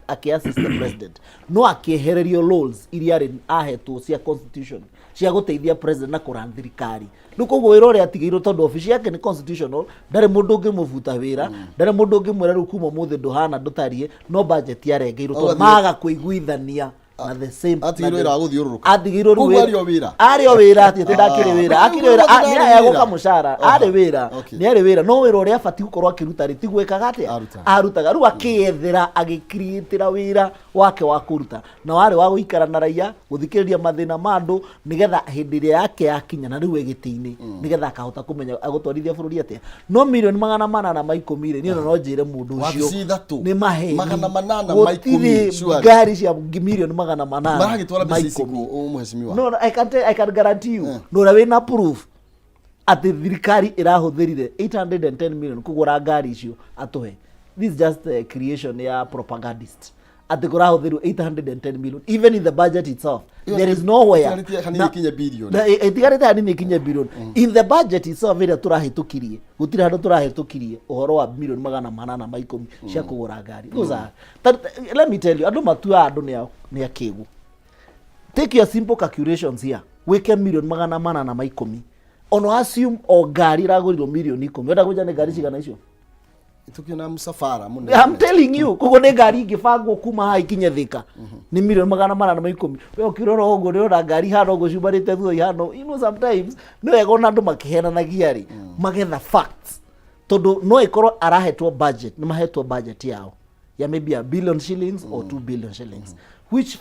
akĩ assist the president, no akĩehererio roles iria arĩ ahetwo cia constitution cia gũteithia president na kũran thirikari. Rĩu koguo wĩra ũrĩa atigĩirwo, tondũ obici yake nĩ constitutional, ndarĩ mũndũ ũngĩmũbuta wĩra, ndarĩ mũndũ ũngĩmwĩra rĩu kuma ũmũthĩ ndũhana ndũtariĩ, no budget yarengeirwo tondũ maga kũiguithania na the same Atigĩirwo wĩra wa gũthiũrũrũka. Atigĩirwo rĩu Koguo arĩ o wĩra? Arĩ o wĩra, atĩ ndakĩrĩ wĩra. Ah, Akĩrĩ wĩra. rĩu Nĩ ndarĩ aheagwo wĩra. kamũcara. Arĩ wĩra. Nĩ arĩ wĩra, no wĩra ũrĩa abatiĩ gũkorwo akĩruta rĩ, tiguo ĩkaga atĩa? Arutaga. Arutaga. Rĩu akĩyethera, agĩcreatĩra wĩra wake wa kũruta, na warĩ wa gũikara na raia, gũthikĩrĩria mathĩna ma andũ, nĩgetha hĩndĩ ĩrĩa yake yakinya na rĩu e gĩtĩ-inĩ, nĩgetha akahota kũmenya agũtwarithia bũrũri atĩa. No milioni 810 rĩ, niĩ ona no njĩre mũndũ ũcio Wabici ithatũ. nĩ maheni. 810, Gũtirĩ surely. ngari cia milioni 800 Maragĩtwara ma mbeca ici 10. kũ, mheshimiwa? No, I can guarantee you, no ũrĩa wĩna proof atĩ thirikari ĩrahũthĩrire 810 million kũgũra ngari icio atũhe. This is just a creation ya propagandist atĩ kũrahũthĩrwo 810 million. Even in the budget itself Ĩyo there is nowhere. ĩtigarĩtie hanini ĩkinye billion. Ĩtigarĩte hanini ikinye billion. In the budget itself ĩrĩa tũrahĩtũkirie, gũtirĩ handũ tũrahĩtũkirie ũhoro wa milioni 810 cia kũgũra ngari. Those are let me tell you, andũ matuaga andũ nĩ akĩgu. Take your simple calculations here, wĩke milioni 810, ono assume o ngari ĩragũrirwo milioni 10, wenda kũnja nĩ ngari cigana icio? Tukiona msafara mũnene. I'm telling you, koguo nĩ ngari ingĩbangwo kuma haha ikinye Thika nĩ milioni 810. We ũkĩrora ũguo nĩ ũrona ngari ihana ũguo ciumanĩte thutha ihana. You know, sometimes nĩ wega ona andũ makĩhenanagia rĩ, magetha facts, tondũ no ĩkorwo arahetwo budget, nĩ mahetwo budget yao ya maybe a billion shillings or 2 billion shillings, which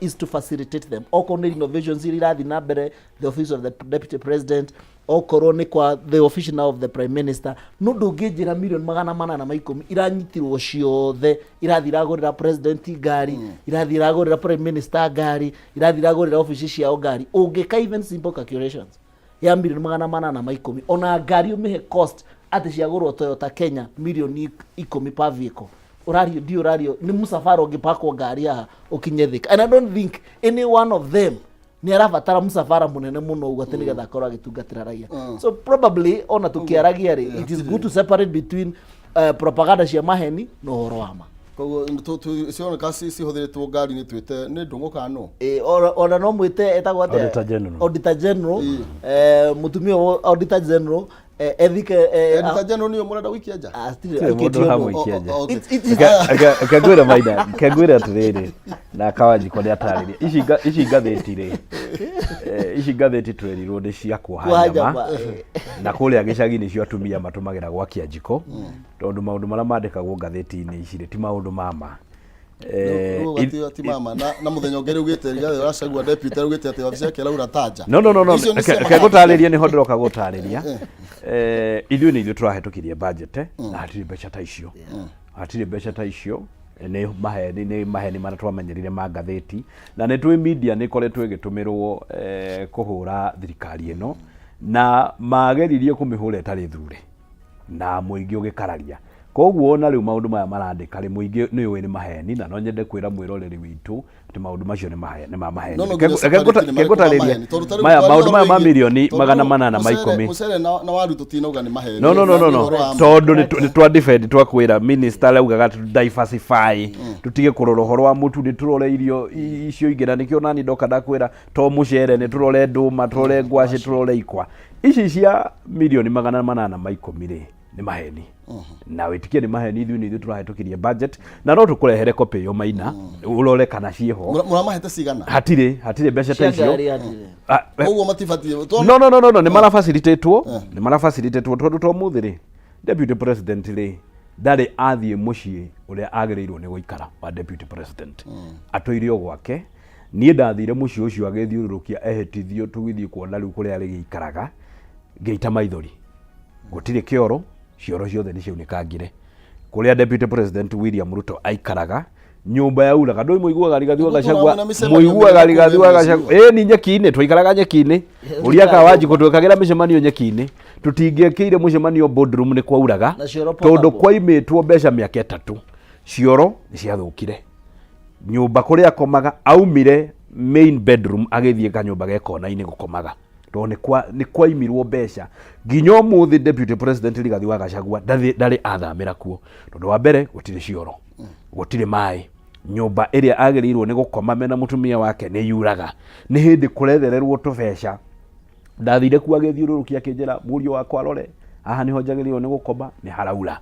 is to facilitate them, okorwo nĩ renovations iria irathiĩ na mbere the office of the deputy president, okorwo nĩ kwa the office now of the prime minister. No ndũngĩnjĩra milioni 810 iranyitirwo ciothe irathiĩ iragũrĩra president ngari, irathiĩ iragũrĩra prime minister ngari, irathiĩ iragũrĩra ofici ciao ngari. Ũngĩka even simple calculations ya milioni 810, ona ngari ũmĩhe cost atĩ ciagũrwo Toyota Kenya milioni 10 per vehicle, ũrario ndi ũrario nĩ mũcabara ũngĩpakwo ngari haha ũkinye Thika. And I don't think any one of them nĩ arabatara mũcabara mũnene mũno ũguo atĩ nĩgetha akorwo agĩtungatĩra raia. So probably ona tũkĩaragia rĩ, it is good to separate between propaganda cia maheni na ũhoro wa ma. Koguo cioneka cihũthĩrĩtwo ngari-inĩ, twĩte nĩ ndũng'ũ kana no? Ona no mwĩte etagwo atĩa? Auditor General. Auditor General, mũtumia wa Auditor General, Ethike Auditor General nĩyo mũrenda gũikia nja? Ah, still, Tirĩ mũndũ aikĩtio nũ. ũramũikia nja. Okay. Kengwĩre maina, kengwĩre atĩrĩrĩ, na Kawanjikwa nĩ atarĩria ici ngathĩti rĩ, ici ngathĩti twerirwo nĩ cia kuoha Kuoha nyama. nyama. Na kũrĩa gĩcagi nĩcio atumia matũmagĩra gwakia njiko, tondũ maũndũ marĩa mandĩkagwo ngathĩti-inĩ ici rĩ ti maũndũ ma ma. Rĩu ti mama na mũthenya ũngĩ rĩugĩte Rigathĩ Gachagua deputy augĩte atĩ wabici yake ĩraura tanja. No. Icio nĩ cia Reke ngũtarĩrie, nĩho ndĩroka gũtarĩria. Ithuĩ nĩ ithuĩ tũrahĩtũkirie budget na hatirĩ mbeca ta icio, hatirĩ mbeca ta icio. Nĩ maheni, nĩ maheni marĩa twamenyerire ma ngathĩti, na nĩ twĩ media nĩ ĩkoretwo ĩgĩtũmĩrwo kũhũra thirikari ĩno, na mageririe kũmĩhũra ĩtarĩ thure na mũingĩ ũgĩkararia. Koguo ona rĩu maũndũ maya marandĩka rĩ, mũingĩ nĩ ũĩ nĩ maheni, na no nyende kwĩra mwĩroreri witũ atĩ maũndũ macio nĩ ma maheni. No Reke nginya reke separate nĩ reke marĩkũ ma ngũtarĩrie maheni. Tondũ ta rĩu maya twaria maũndũ maya ma ũhoro wĩgiĩ- milioni tondũ magana rĩu manana ma ikũmi. Mũcere na waru tũtinauga nĩ maheni. No, no, no, Na no, nĩ no. ũhoro wa ma. Tondũ nĩ twa defend, twakwĩra minister araugaga tu diversify, tutige kũrora ũhoro wa mũtu, nĩ tũrore irio icio ingĩ, na nĩkĩo nani ndoka ndakwĩra to mũcere, nĩ tũrore ndũma, tũrore ngwacĩ, tũrore ikwa. Ici cia milioni 810 rĩ, nĩ maheni, na wĩtĩkie nĩ maheni. Ithuĩ nĩ ithuĩ tũrahĩtũkirie budget, na no tũkũrehere copy ĩyo maina ũrore kana ciĩho. Mũramahete cigana? Hatirĩ mbeca ta Cia icio. ngari hatirĩ. Ah, Koguo matibatiĩ No, nĩ marafacilitatwo, nĩ marafacilitatwo, tondũ to mũthĩ rĩ, deputy president rĩ ndarĩ athiĩ mũciĩ ũrĩa agĩrĩirwo nĩ gũikara wa deputy president, atũire o gwake. Niĩ ndathire mũciĩ ũcio agĩthiũrũrũkia ehĩtithio tũgĩthiĩ kuona rĩu kũrĩa arĩgĩikaraga, ngĩita maithori. Gũtirĩ kĩoro, cioro ciothe nĩ ciaunĩkangire. Kũrĩa Deputy President William Ruto aikaraga, nyũmba yauraga. Ndũĩ mũiguaga Rigathi wa Nĩguo Gachagua, tũraona mĩcemanio mũiguaga mĩnene Rigathi kũrĩa wa Gachagua. mheshimiwa. Ĩni nyeki-inĩ, twaikaraga nyeki-inĩ. Ũria ka Wanjikũ twekagĩra mĩcemanio nyeki-inĩ. Tũtingĩekĩire mũcemanio boardroom nĩ kwauraga, Na cioro tondũ portable. kwaimĩtwo mbeca mĩaka ĩtatũ. Cioro nĩ ciathũkire. Nyũmba kũrĩa akomaga, aumire main bedroom agĩthiĩ kanyũmba ge kona-inĩ gũkomaga. Tondũ nĩ kwaimirwo mbeca. Nginya ũmũthĩ Deputy President Rigathi wa Gachagua ndarĩ athamĩra kuo. Tondũ wa mbere gũtirĩ cioro, gũtirĩ maĩ. Nyũmba ĩrĩa agĩrĩirwo nĩ gũkoma mena mũtumia wake nĩ yuraga. Nĩ hĩndĩ kũrethererwo tũbeca. Ndathire kuo agĩthiũrũrũkia akĩnjĩra mũriũ wakwa rore, haha nĩho njagĩrĩirwo nĩ gũkoma, nĩ haraura.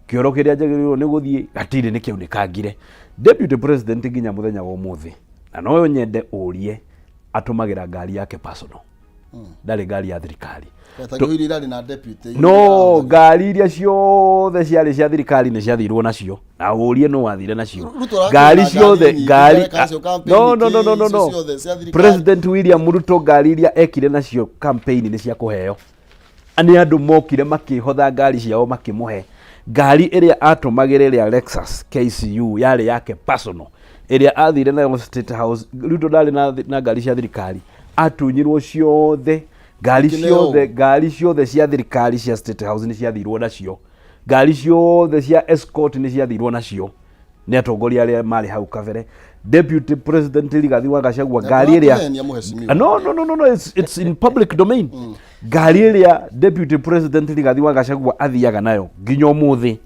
Kĩoro kĩrĩa njagĩrĩirwo nĩ gũthiĩ gatirĩ nĩ kĩaunĩkangire. Deputy President nginya mũthenya wa ũmũthĩ, na no nyende ũrie, atũmagĩra ngari yake personal. Ndarĩ ngari ya thirikari. Etagio iria irarĩ na deputy. No ngari iria ciothe ciarĩ cia thirikari nĩ ciathirwo nacio. Na ũrie nũ wathire nacio. Ruto arakĩona Ngari ngari ciothe, nyingĩ, ngari areka nacio campaign No, no, no, no, no, icio no. ciothe cia thirikari. President William Ruto ngari iria ekire nacio campaign nĩ cia kũheo. Nĩ andũ mokire makĩhotha ngari ciao makĩmũhe. Ngari ĩrĩa atũmagĩra ĩrĩa Lexus KCU yarĩ yake personal. Ĩrĩa athire nayo State House. Ruto ndarĩ na ngari cia thirikari. Atunyirwo ciothe. Ngari Kĩneo. ciothe, ngari ciothe cia thirikari cia State House nĩ ciathirwo nacio. Ngari ciothe cia escort nĩ ciathirwo nacio nĩ atongoria arĩa marĩ hau kabere. Deputy President Rigathi wa Gachagua Na ngari ĩrĩa ndũratũhenia mũheshimiwa. No, no, no, no, no, it's in public domain. Ngari ĩrĩa Deputy President Rigathi wa Gachagua athiaga nayo nginya ũmũthĩ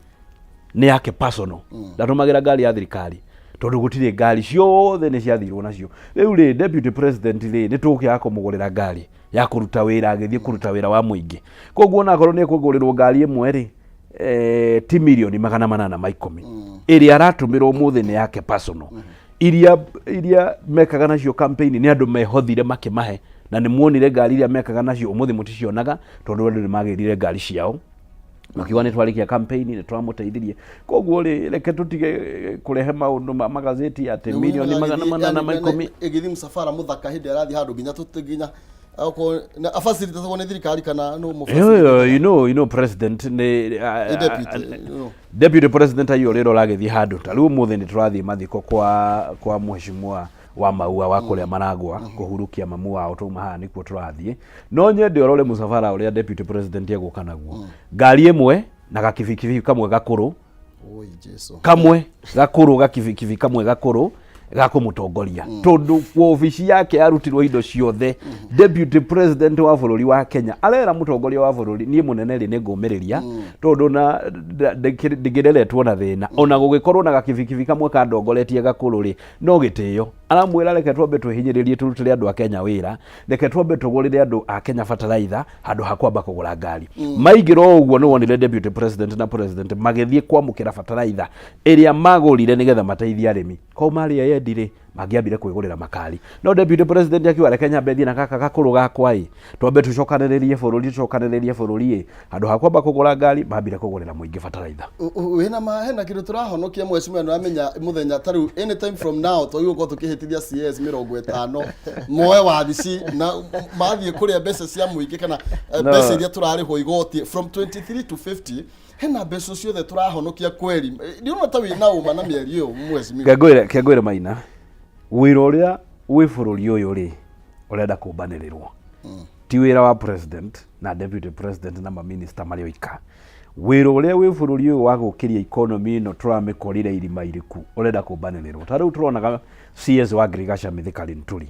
nĩ yake personal. Ndatũmagĩra ngari ya thirikari tondũ gũtirĩ ngari, ciothe nĩ ciathirwo nacio. Rĩu rĩ, Deputy President rĩ, nĩ tũkĩaga kũmũgũrĩra ngari ya kũruta wĩra agĩthiĩ kũruta wĩra wa mũingĩ. Koguo onakorwo nĩ ekũgũrĩrwo ngari ĩmwe rĩ, ti mirioni magana manana ma ikũmi. Ĩrĩa aratũmĩra ũmũthĩ nĩ yake personal. Iria mekaga nacio campaign nĩ andũ mehothire makĩmahe, na nĩ muonire ngari iria mekaga nacio ũmũthĩ mũticionaga tondũ andũ nĩ magĩrire ngari ciao. Makiuga nĩ twarĩkia campaign, nĩ twamũteithirie. Koguo rĩ, reke tũtige kũrehe maũndũ ma magazeti atĩ mirioni magana manana ma ikũmi. Ĩgĩthiĩ mũcabara mũthaka hĩndĩ ĩrĩa arathiĩ handũ nginya tũtĩ nginya okorwo na facilitatagwo nĩ thirikari kana nũ mũ Yo, yo, you know president nĩ Nĩ deputy, you know. Deputy President aiyũ rĩrĩa ũragĩthiĩ handũ ta rĩu ũmũthĩ nĩ tũrathiĩ mathiko kwa mheshimiwa wa Maua wa kũrĩa Maragwa kũhurukia mamu wao, twauma haha nĩkuo tũrathiĩ. No nyende ũrore mũcabara ũrĩa Deputy President egũka naguo. Ngari ĩmwe na gakibikibi kamwe gakũrũ. Oi, Jesu. Kamwe gakũrũ, gakibikibi kamwe gakũrũ ga kũmũtongoria. Tondũ wabici yake yarutirwo indo ciothe. Deputy President wa bũrũri wa Kenya arera mũtongoria wa bũrũri, niĩ mũnene rĩ nĩ ngũmĩrĩria tondũ na ndĩngĩreretwo na thĩna. Ona gũgĩkorwo na gakibikibi kamwe kandongoretie gakũrũ rĩ, no gĩtĩo. Aramwĩra reke twambe twĩhinyĩrĩrie tũrutĩre andũ a Kenya wĩra, reke twambe tũgũrĩre andũ a Kenya bataraitha handũ ha kwamba kũgũra ngari. Maingĩra o ũguo nĩ wonire Deputy President na President magĩthiĩ kwamũkĩra bataraitha ĩrĩa magũrire nĩgetha mateithie arĩmi. Korwo marĩ eyendi rĩ, mangĩambire kwĩgũrĩra makari. No Deputy President akiuga reke nyambe thiĩ na gaka gakũrũ gakwa ĩ, twambe tũcokanĩrĩrie bũrũri, tũcokanĩrĩrie bũrũri ĩ, handũ ha kwamba kũgũra ngari, mambire kũgũrĩra mũingĩ bataraitha. Wĩna ma hena kĩndũ tũrahonokia mheshimiwa, nĩ ũramenya mũthenya ta rĩu anytime from now twagĩrĩirwo gũkorwo tũkĩhĩtithia CS 50 moe wabici na mathiĩ kũrĩa mbeca cia mũingĩ kana No. mbeca iria tũrarĩhwo igoti from 23 to 50, hena mbeca ciothe tũrahonokia kweri. Ndiũrona ta wĩna ũma na mĩario ĩyo mheshimiwa. Kengwĩre Maina, wĩra ũrĩa wĩ bũrũri ũyũ rĩ, ũrenda kũmbanĩrĩrwo. Ti wĩra wa president na deputy president na maminista marĩ oika. Wĩra ũrĩa wĩ bũrũri ũyũ wa gũkĩria economy ĩno tũramĩkorire irima iriku ũrenda kũmbanĩrĩrwo. Ta rĩu tũronaga CS wa Agriculture Mithika Linturi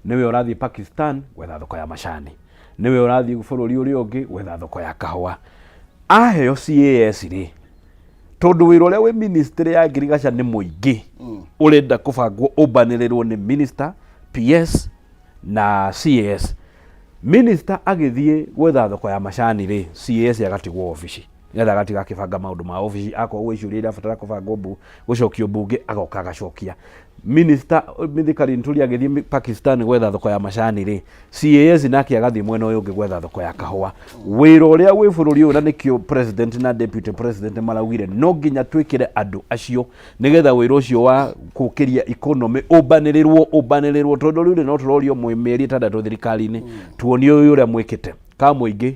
nĩwe ũrathiĩ Pakistan gwetha thoko ya macani, nĩwe ũrathiĩ bũrũri ũrĩa ũngĩ gwetha thoko ya kahũa. Aheo CAS rĩ, tondũ wĩra ũrĩa wĩ ministry ya Agriculture nĩ mũingĩ, ũrenda kũbangwo ũmbanĩrĩrwo nĩ minister, PS na CAS. Minister agĩthiĩ gwetha thoko ya macani rĩ, CAS agatigwo obici nĩgetha agatiga akĩbanga maũndũ ma obici, akorwo gwĩ ciũria irabatara kũbangwo gũcokio mbunge agoka agacokia. Minister Mithika Linturi agĩthiĩ Pakistan gwetha thoko ya macani rĩ, CAS nake agathiĩ mwena ũyũ ũngĩ gwetha thoko ya kahũa. Wĩra ũrĩa wĩ bũrũri ũyũ, na nĩkĩo president na deputy president maraugire no nginya twĩkĩre andũ acio nĩgetha wĩra ũcio wa Kũkĩria economy, ũmbanĩrĩrwo, ũmbanĩrĩrwo, tondũ rĩu rĩ no tũrorio mwĩ mĩeri 6 thirikari-inĩ, tuonie ũyũ ũrĩa mwĩkĩte ka mũingĩ.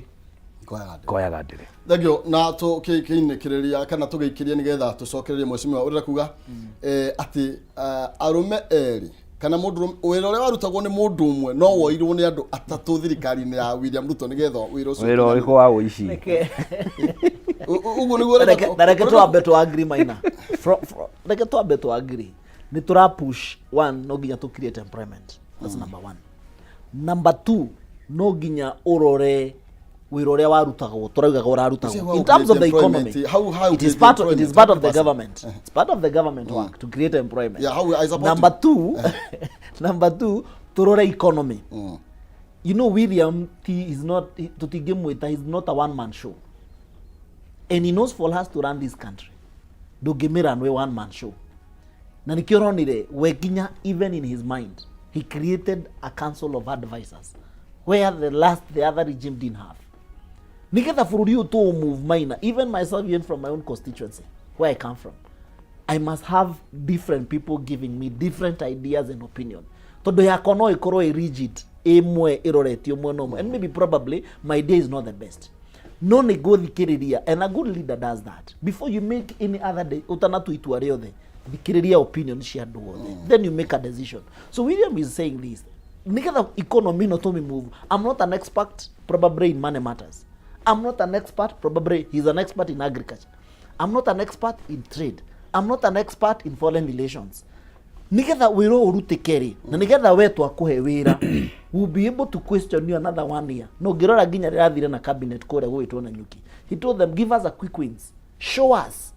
Koyaga ndĩrĩ. Koyaga ndĩrĩ. Thengiũ. Na tũkĩinĩkĩrĩria kana tũgĩikĩria nĩgetha tũcokererie, mheshimiwa, ũrenda kuga atĩ arũme erĩ kana mũndũ wĩra ũrĩa warutagwo nĩ mũndũ ũmwe no woirwo nĩ andũ atatũ thirikari-inĩ ya William Ruto nĩgetha wĩra ũcio Wĩra ũrĩkũ wa ũici? Ũguo nĩguo ũrenda Na reke twambe tũ agree, Maina. Reke twambe tũ agree nĩ tũra push one, no nginya tũ create employment. That's number one. Number two, no nginya ũrore wĩra ũrĩa warutagwo, tũraugaga ũrarutagwo How in terms of the create economy. employment? How It is create part of, it is employment? part of the 100%. government, it's part of the government work to create employment. Yeah, how I support Number you. two, number two, turore economy. You know, William T is not, tutingĩmwĩta, he's not a one man show, and he knows for us to run this country ndũngĩmĩra nĩ one man show. Na nĩkĩo ũronire we nginya even in his mind he created a council of advisors where the other regime didn't have, nigetha bũrũri ũyũ tũ move. Maina, even myself, even from my own constituency where I come from, I must have different people giving me different ideas and opinion, tondũ yakwa no ĩkorwo ĩ rigid, ĩmwe ĩroretio mwena ũmwe, and maybe probably my idea is not the best, no nĩ ngũthikĩrĩria. And a good leader does that. Before you make any other day, ũtanatua itua rĩothe, thikĩrĩria opinion cia andũ othe, then you make a decision. So William is saying this nigetha economy no tũmi move. I'm not an expert probably in money matters. I'm not an expert probably, he's an expert in agriculture. I'm not an expert in trade. I'm not an expert in foreign relations. Nigetha wĩra ũyũ ũrutĩke rĩ, na nigetha we twakũhe wĩra, we'll be able to question you another one year. No ngĩrora nginya rĩrathire na cabinet kũrĩa gũgĩtwo na nyuki, he told them, "Give us a quick wins. Show us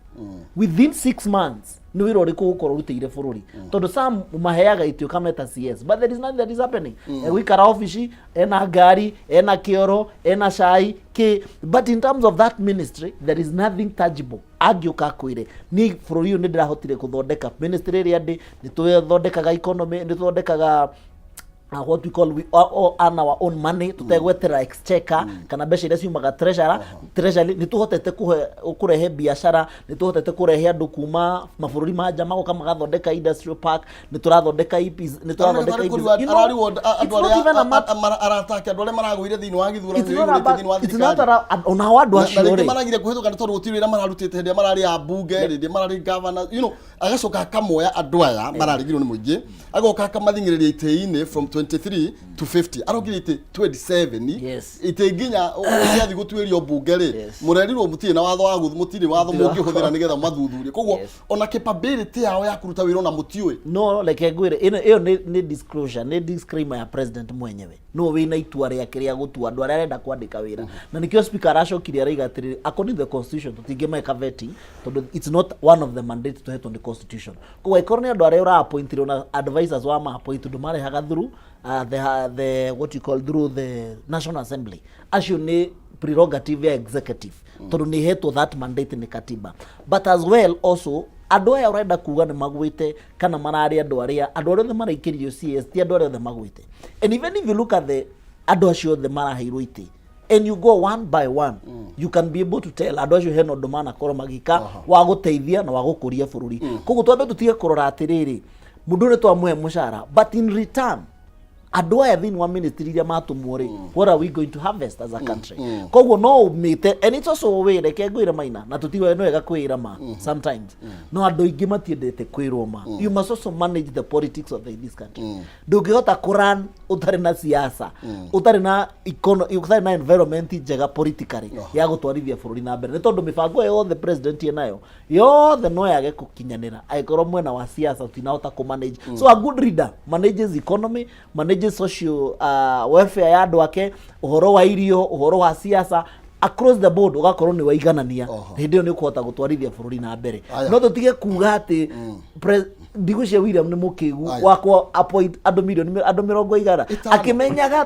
within 6 months nĩ wĩra ũrĩkũ ũgũkorwo ũrutĩire bũrũri," tondũ some maheaga itĩ ũkameta CS, but there is nothing that is happening. Egũikara obici, ena ngari, ena kĩoro, ena cai kĩ, but in terms of that ministry there is nothing tangible. Angĩũka akwĩre, "Niĩ bũrũri ũyũ nĩ ndĩrahotire gũthondeka ministry ĩrĩa ndĩ, nĩ tũthondekaga economy, nĩ tũthondekaga what we call, we all earn our own money, tutegweterera exchequer kana mbeca iria ciumaga treasury, nĩ tũhotete kũrehe biacara, nĩ tũhotete kũrehe andũ kuma mabũrũri ma nja magoka magathondeka industrial park, nĩ tũrathondeka EPs, nĩ tũrathondeka EPs." It's not even a matter Aratake andũ arĩa maragũire thĩinĩ wa gĩthurano It's not about, it's not about onao andũ na acio rĩngĩ rĩ. Maragire kũhĩtũka nĩ tondũ gũtirĩ wĩra mararutĩte hĩndĩ ĩrĩa mararĩ ambunge, rĩrĩa mararĩ governor, agacoka akamoya andũ aya mararigirwo nĩ mũingĩ, agoka akamathing'ĩrĩria itĩ-inĩ from 23 to 50, arokire itĩ 27. Itĩ nginya ciathiĩ gũtuĩrio mbunge rĩ, mũrerirwo mũtirĩ na watho wa mũtirĩ watho mũngĩhũthĩra nĩgetha mathuthurie. Koguo ona capability yao ya kũruta wĩra ona mũtiũĩ. No reke ngwĩre, ĩno ĩyo nĩ disclosure, nĩ disclaimer ya president mwenyewe. No wĩna itua rĩake rĩa gũtua andũ arĩa arenda kwandĩka wĩra, na nĩkĩo speaker aracokirie araiga atĩrĩrĩ, according to the constitution tũtingĩmeka vetting, tondũ it's not one of the mandate tũhetwo nĩ constitution. Koguo angĩkorwo nĩ andũ arĩa ũra-appointirwo na advisors wa ma-appoint, ndũmarehaga through the what you call through the National Assembly, acio nĩ prerogative ya executive, tondũ nĩ hetwo that mandate nĩ katiba. But as well also, andũ aya ũrenda kuga nĩ magwĩte kana mararĩ andũ arĩa othe maraikĩririo CS, ti andũ arĩa othe magwĩte. And even if you look at the andũ acio othe maraheirwo itĩ and you go one by one, you can be able to tell andũ acio hena ũndũ manakorwo magĩka wa gũteithia na wa gũkũria bũrũri. Koguo twambe tũtige kũrora atĩrĩrĩ, mũndũ ũyũ nĩ twamũhe mũcara, but in return andũ aya thĩinĩ wa ministry iria matũmwo rĩ, what are we going to harvest as a country? Koguo no ũmĩte, and it's also a way, reke ngwĩre Maina, na tũtiwe nĩ wega kwĩra ma sometimes, no andũ aingĩ matiendete kwĩrwo ma. You must also manage the politics of this country. Ndũngĩhota kũrun ũtarĩ na siasa, ũtarĩ na ũtarĩ na environment njega politically ya gũtwarithia bũrũri na mbere, nĩ tondũ mĩbango ĩyo yothe president enayo yothe no yage gũkinyanĩra angĩkorwo mwena wa siasa ũtinahota kũ manage. So a good leader manages economy, manages social welfare ya andũ ake, ũhoro wa irio, ũhoro wa siasa, across the board ũgakorwo nĩ waiganania. Hĩndĩ ĩyo nĩ ũkũhota gũtwarithia bũrũri na mbere. Aya. No tũtige kuga atĩ ndigwĩciria William nĩ mũkĩgu Aya. wa kũ appoint andũ milioni andũ 90 5. Akĩmenyaga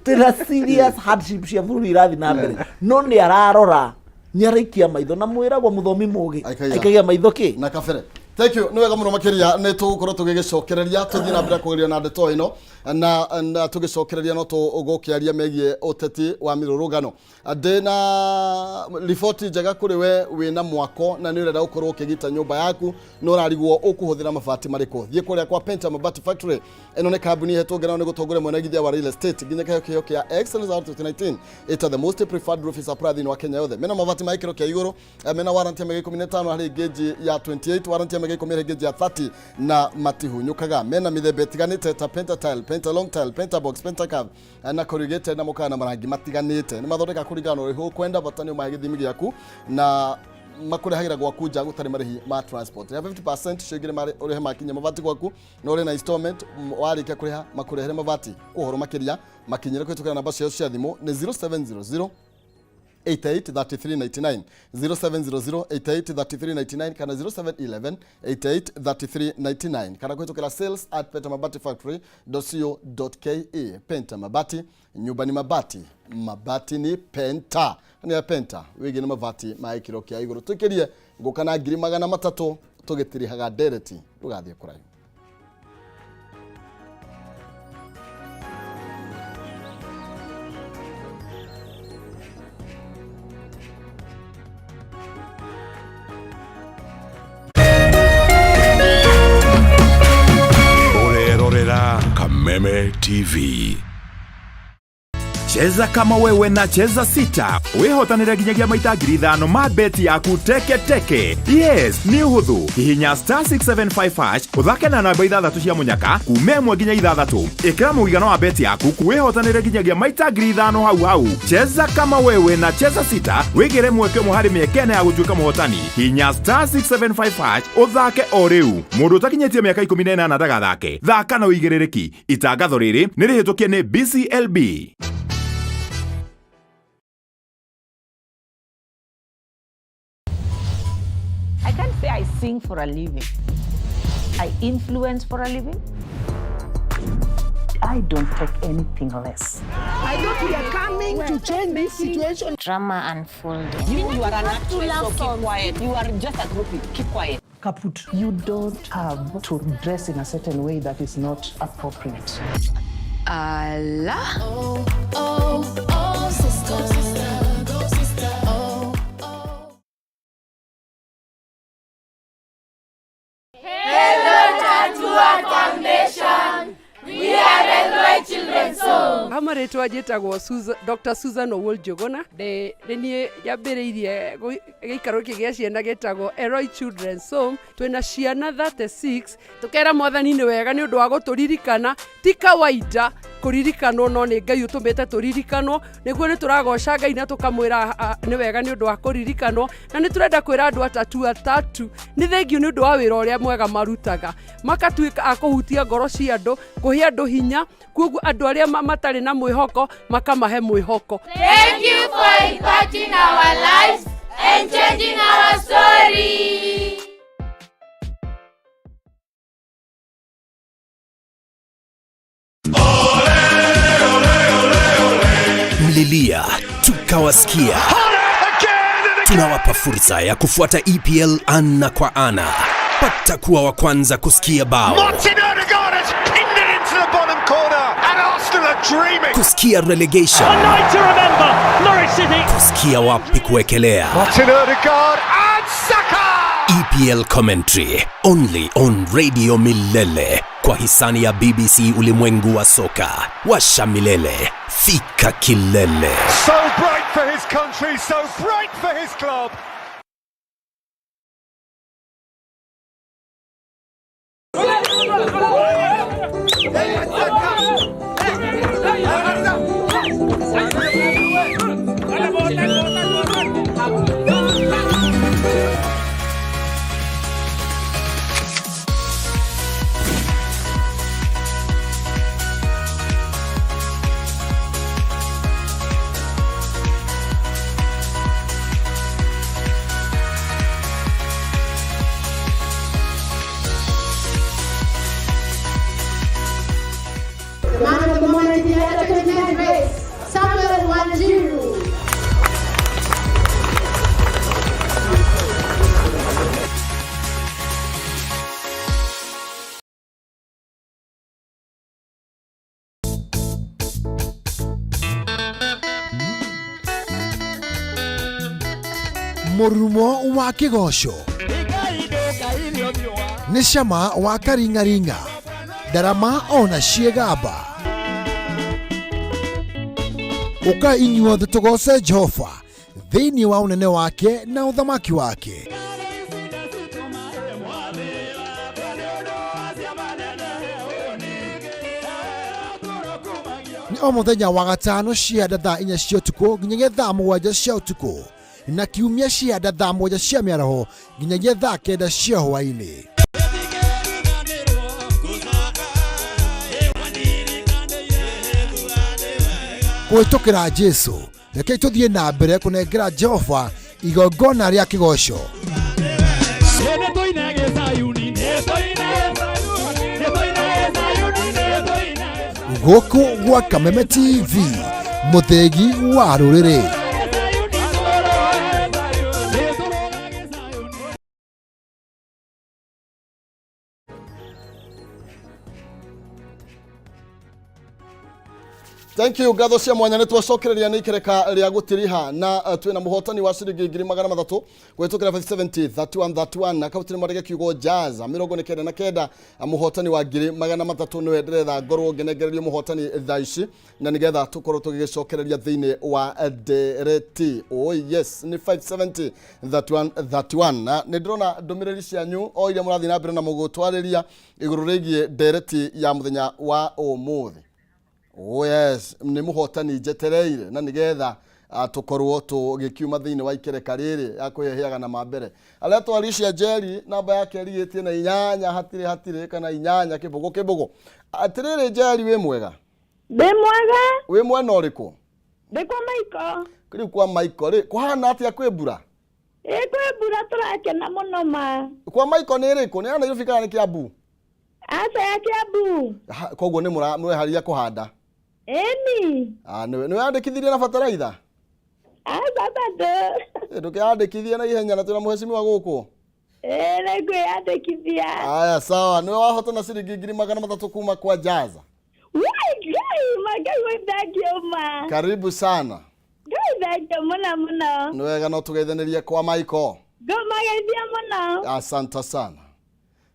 twĩna serious hardship cia bũrũri irathiĩ na mbere, no nĩ ararora, nĩ araikia maitho, na mwĩragwo mũthomi mũgĩ Aikagia. Aikagia maitho kĩ Na kabere. Thank you, nĩ wega mũno makĩria. Nĩ tũgũkorwo tũgĩgĩcokereria, tũthiĩ na mbere kũgeria na ndeto ĩno. Na tũgĩcokereria no tũgũkĩaria megiĩ ũteti wa mĩrũrũngano. Ndĩna riboti njega kũrĩ we wĩna mwako na nĩ ũrenda gũkorwo ũkĩgita nyũmba yaku no ũrarigwo ũkũhũthĩra mabati marĩkũ. Thiĩ kũrĩa kwa Penta Mabati Factory. Ĩno nĩ kambuni ĩhetwo ngerenwa nĩ gũtongoria mwena igithia wa real estate nginya kĩheo kĩheo kĩa Excellence Award 2019 ĩta the most preferred roofing supplier thĩinĩ wa Kenya yothe. Mena mabati ma gĩkĩro kĩa igũrũ, mena warranty ya mĩaka 15 harĩ gauge ya 28, warranty ya mĩaka 10 harĩ gauge ya 30 na matihunyũkaga. Mena mĩthemba ĩtiganĩte ta Penta Tile, Penta Long Tile, Penta Box, Penta Curve na corrugated na mũkaga na marangi matiganĩte. Nĩ mathondeka kũringana na ũraihu ũkwenda, bata nĩ ũmahe gĩthimi gĩaku na makũrehagĩra gwaku nja gũtarĩ marĩhi ma transport. Ya 50% cio igĩrĩ ũrĩhe makinya mabati gwaku na ũrĩ na installment warĩkia kũrĩha makũrehere mabati. Kwa ũhoro makĩria makinyĩre kũhĩtũkĩra namba ciao cia thimũ nĩ 0700 88 33 99, 0700 88 33 99 kana 0711 88 33 99 kana kũhĩtũkĩra sales@pentamabatifactory.co.ke. Penta Mabati, nyumba ni mabati, mabati ni Penta. Nĩ ya Penta wĩgiĩ nĩ mabati ma gĩkĩro kĩa igũrũ. Tũikĩrie ngũka na 300,000 tũgĩtirihaga ndereti, ndũgathiĩ kũraihu. Ũrerorera Kameme TV. Cheza kama wewe na Cheza Sita wihotanire nginyagia maita 5,000 ma beti yaku teke teke. Yes, nĩ ũhũthũ. Hihinya star 675 hash ũthake na namba ithathatũ cia mũnyaka kuma ĩmwe nginya ithathatũ. Ĩkĩra mũigana wa beti yaku wihotanire nginyagia maita 5,000 hau hau. Cheza kama wewe na Cheza Sita wĩgĩre mweke ũmwe harĩ mĩeke ĩna ya gũtuĩka mũhotani. Hihinya star 675 hash ũthake o rĩu. Mũndũ ũtakinyĩtie mĩaka 18 ndagathake. Thaka na ũigĩrĩrĩki. Itangatho rĩrĩ nĩ rĩhĩtũkie nĩ BCLB. I can't say I sing for a living. I influence for a living. I don't take anything less. I thought we are coming to change this situation. Drama unfolding. You are an actress, so keep quiet. You are just a groupie. Keep quiet. Kaput. You don't have to dress in a certain way that is not appropriate. Allah. Oh, oh, oh, sister. Go, sister. Oh, oh. Hello, Tatua Foundation. We are Elroy Children's Home. Hamarĩtwa njĩtagwo Dr. Susan Owuor Njũgũna. Nĩ niĩ nyambĩrĩirie gĩikaro gĩkĩ gĩa ciana gĩtagwo Elroy Children's Home. Twĩna ciana 36. Tũkera mwathani nĩ wega nĩ ũndũ wa gũtũririkana. Ti kawaida kũririkanwo no nĩ Ngai ũtũmĩte tũririkanwo. Nĩguo nĩ tũragoca Ngai na tũkamwĩra nĩ wega nĩ ũndũ wa kũririkanwo. Na nĩ tũrenda kwĩra andũ atatu atatu nĩ thengiũ nĩ ũndũ wa wĩra ũrĩa mwega marutaga. Makatuĩka a kũhutia ngoro cia andũ, kũhe andũ hinya, koguo andũ arĩa matarĩ na mwĩhoko makamahe mwĩhoko. Thank you for impacting our lives and changing our story. Mlilia tukawasikia. Tunawapa fursa ya kufuata EPL ana kwa ana. Pata kuwa wa kwanza kusikia bao. Martin Odegaard has pinned it into the bottom corner and Arsenal are dreaming. Kusikia relegation. A night to remember, Norwich City. Kusikia wapi kuwekelea. Martin Odegaard and Saka. EPL commentary only on Radio Milele kwa hisani ya BBC Ulimwengu wa Soka. Washa milele, fika kilele. So bright for his country, so bright for his club. Man of the moment in the under 29 race, Samuel Wanjiru. Mũrurumo wa kĩgoco nĩ cama wa karing'aring'a, ndarama ona ciĩgamba. Ũkai inyuothe tũgoce Jehova thĩinĩ wa ũnene wake na ũthamaki wake. Nĩ o mũthenya wa gatano cianda thaa 4 cia ũtukũ nginyagia thaa 7 cia ũtukũ, na kiumia cianda thaa 7 cia mĩaraho nginyagia thaa 9 cia hwaĩ-inĩ. Kũhĩtũkĩra Jesu, rekei tũthiĩ na mbere kũnengera Jehova igongona rĩa kĩgoco. Gũkũ gwa Kameme TV, mũthĩgi wa rũrĩrĩ. Thank you. Ngatho cia mwanya nĩ twacokereria nĩ ikereka rĩa gũtiriha na twĩna mũhotani wa ciringi 300,000 kũhĩtũkĩra 570 31 31 na kautĩ marege kiugo jazz 99. Mũhotani wa 300,000 nĩwe ndĩretha ngorwo ngĩnengererio mũhotani thaa ici, na nĩgetha tũkorwo tũgĩgĩcokereria thĩinĩ wa ndereti. Oh yes, nĩ 570 31 31. Na nĩ ndĩrona ndũmĩrĩri cianyu o iria mũrathiĩ na mbere na mũgũtwarĩria igũrũ rĩgiĩ ndereti ya mũthenya wa ũmũthĩ. Oh yes, nĩ mũhotani njetereire na nĩgetha tũkorwo tũgĩkiuma thĩinĩ wa ikereka rĩrĩ ya kwĩheaga na mambere. Aretwo Alicia Njeri, namba yake ĩrigĩtie na 8 hatirĩ hatirĩ kana 8 kĩbũgũ kĩbũgũ. Atĩrĩrĩ Njeri, wĩ mwega? Ndĩ mwega. Wĩ mwena ũrĩkũ? Ndĩ kwa Maiko. Rĩu kwa Maiko rĩ, kũhana atĩa, kwĩ mbura? Ĩ, kwĩ mbura, tũrakena mũno ma. Kwa Maiko nĩ ĩrĩkũ? Nĩ ya Nairobi kana nĩ Kiambu? Aca, ya Kiambu. Koguo nĩ mũreharĩria kũhanda? Ĩni. Ah, nĩ wĩyandĩkithirie na bataraitha? Aca, bado. Ndũkĩyandĩkithie na ihenya na twĩna mũhecimiwa gũkũ. Ĩ, nĩ ngwĩyandĩkithia. Aya, sawa, nĩwe wahotana ciringi 300,000 kuma kwa Jaza. Wai, Ngai ma, Ngai wĩ thengio ma. Karibu sana. Ngai thengio mũno mũno. Nĩ wega, no tũgeithanĩrie kwa Michael. Ngũmageithia mũno. Asante sana.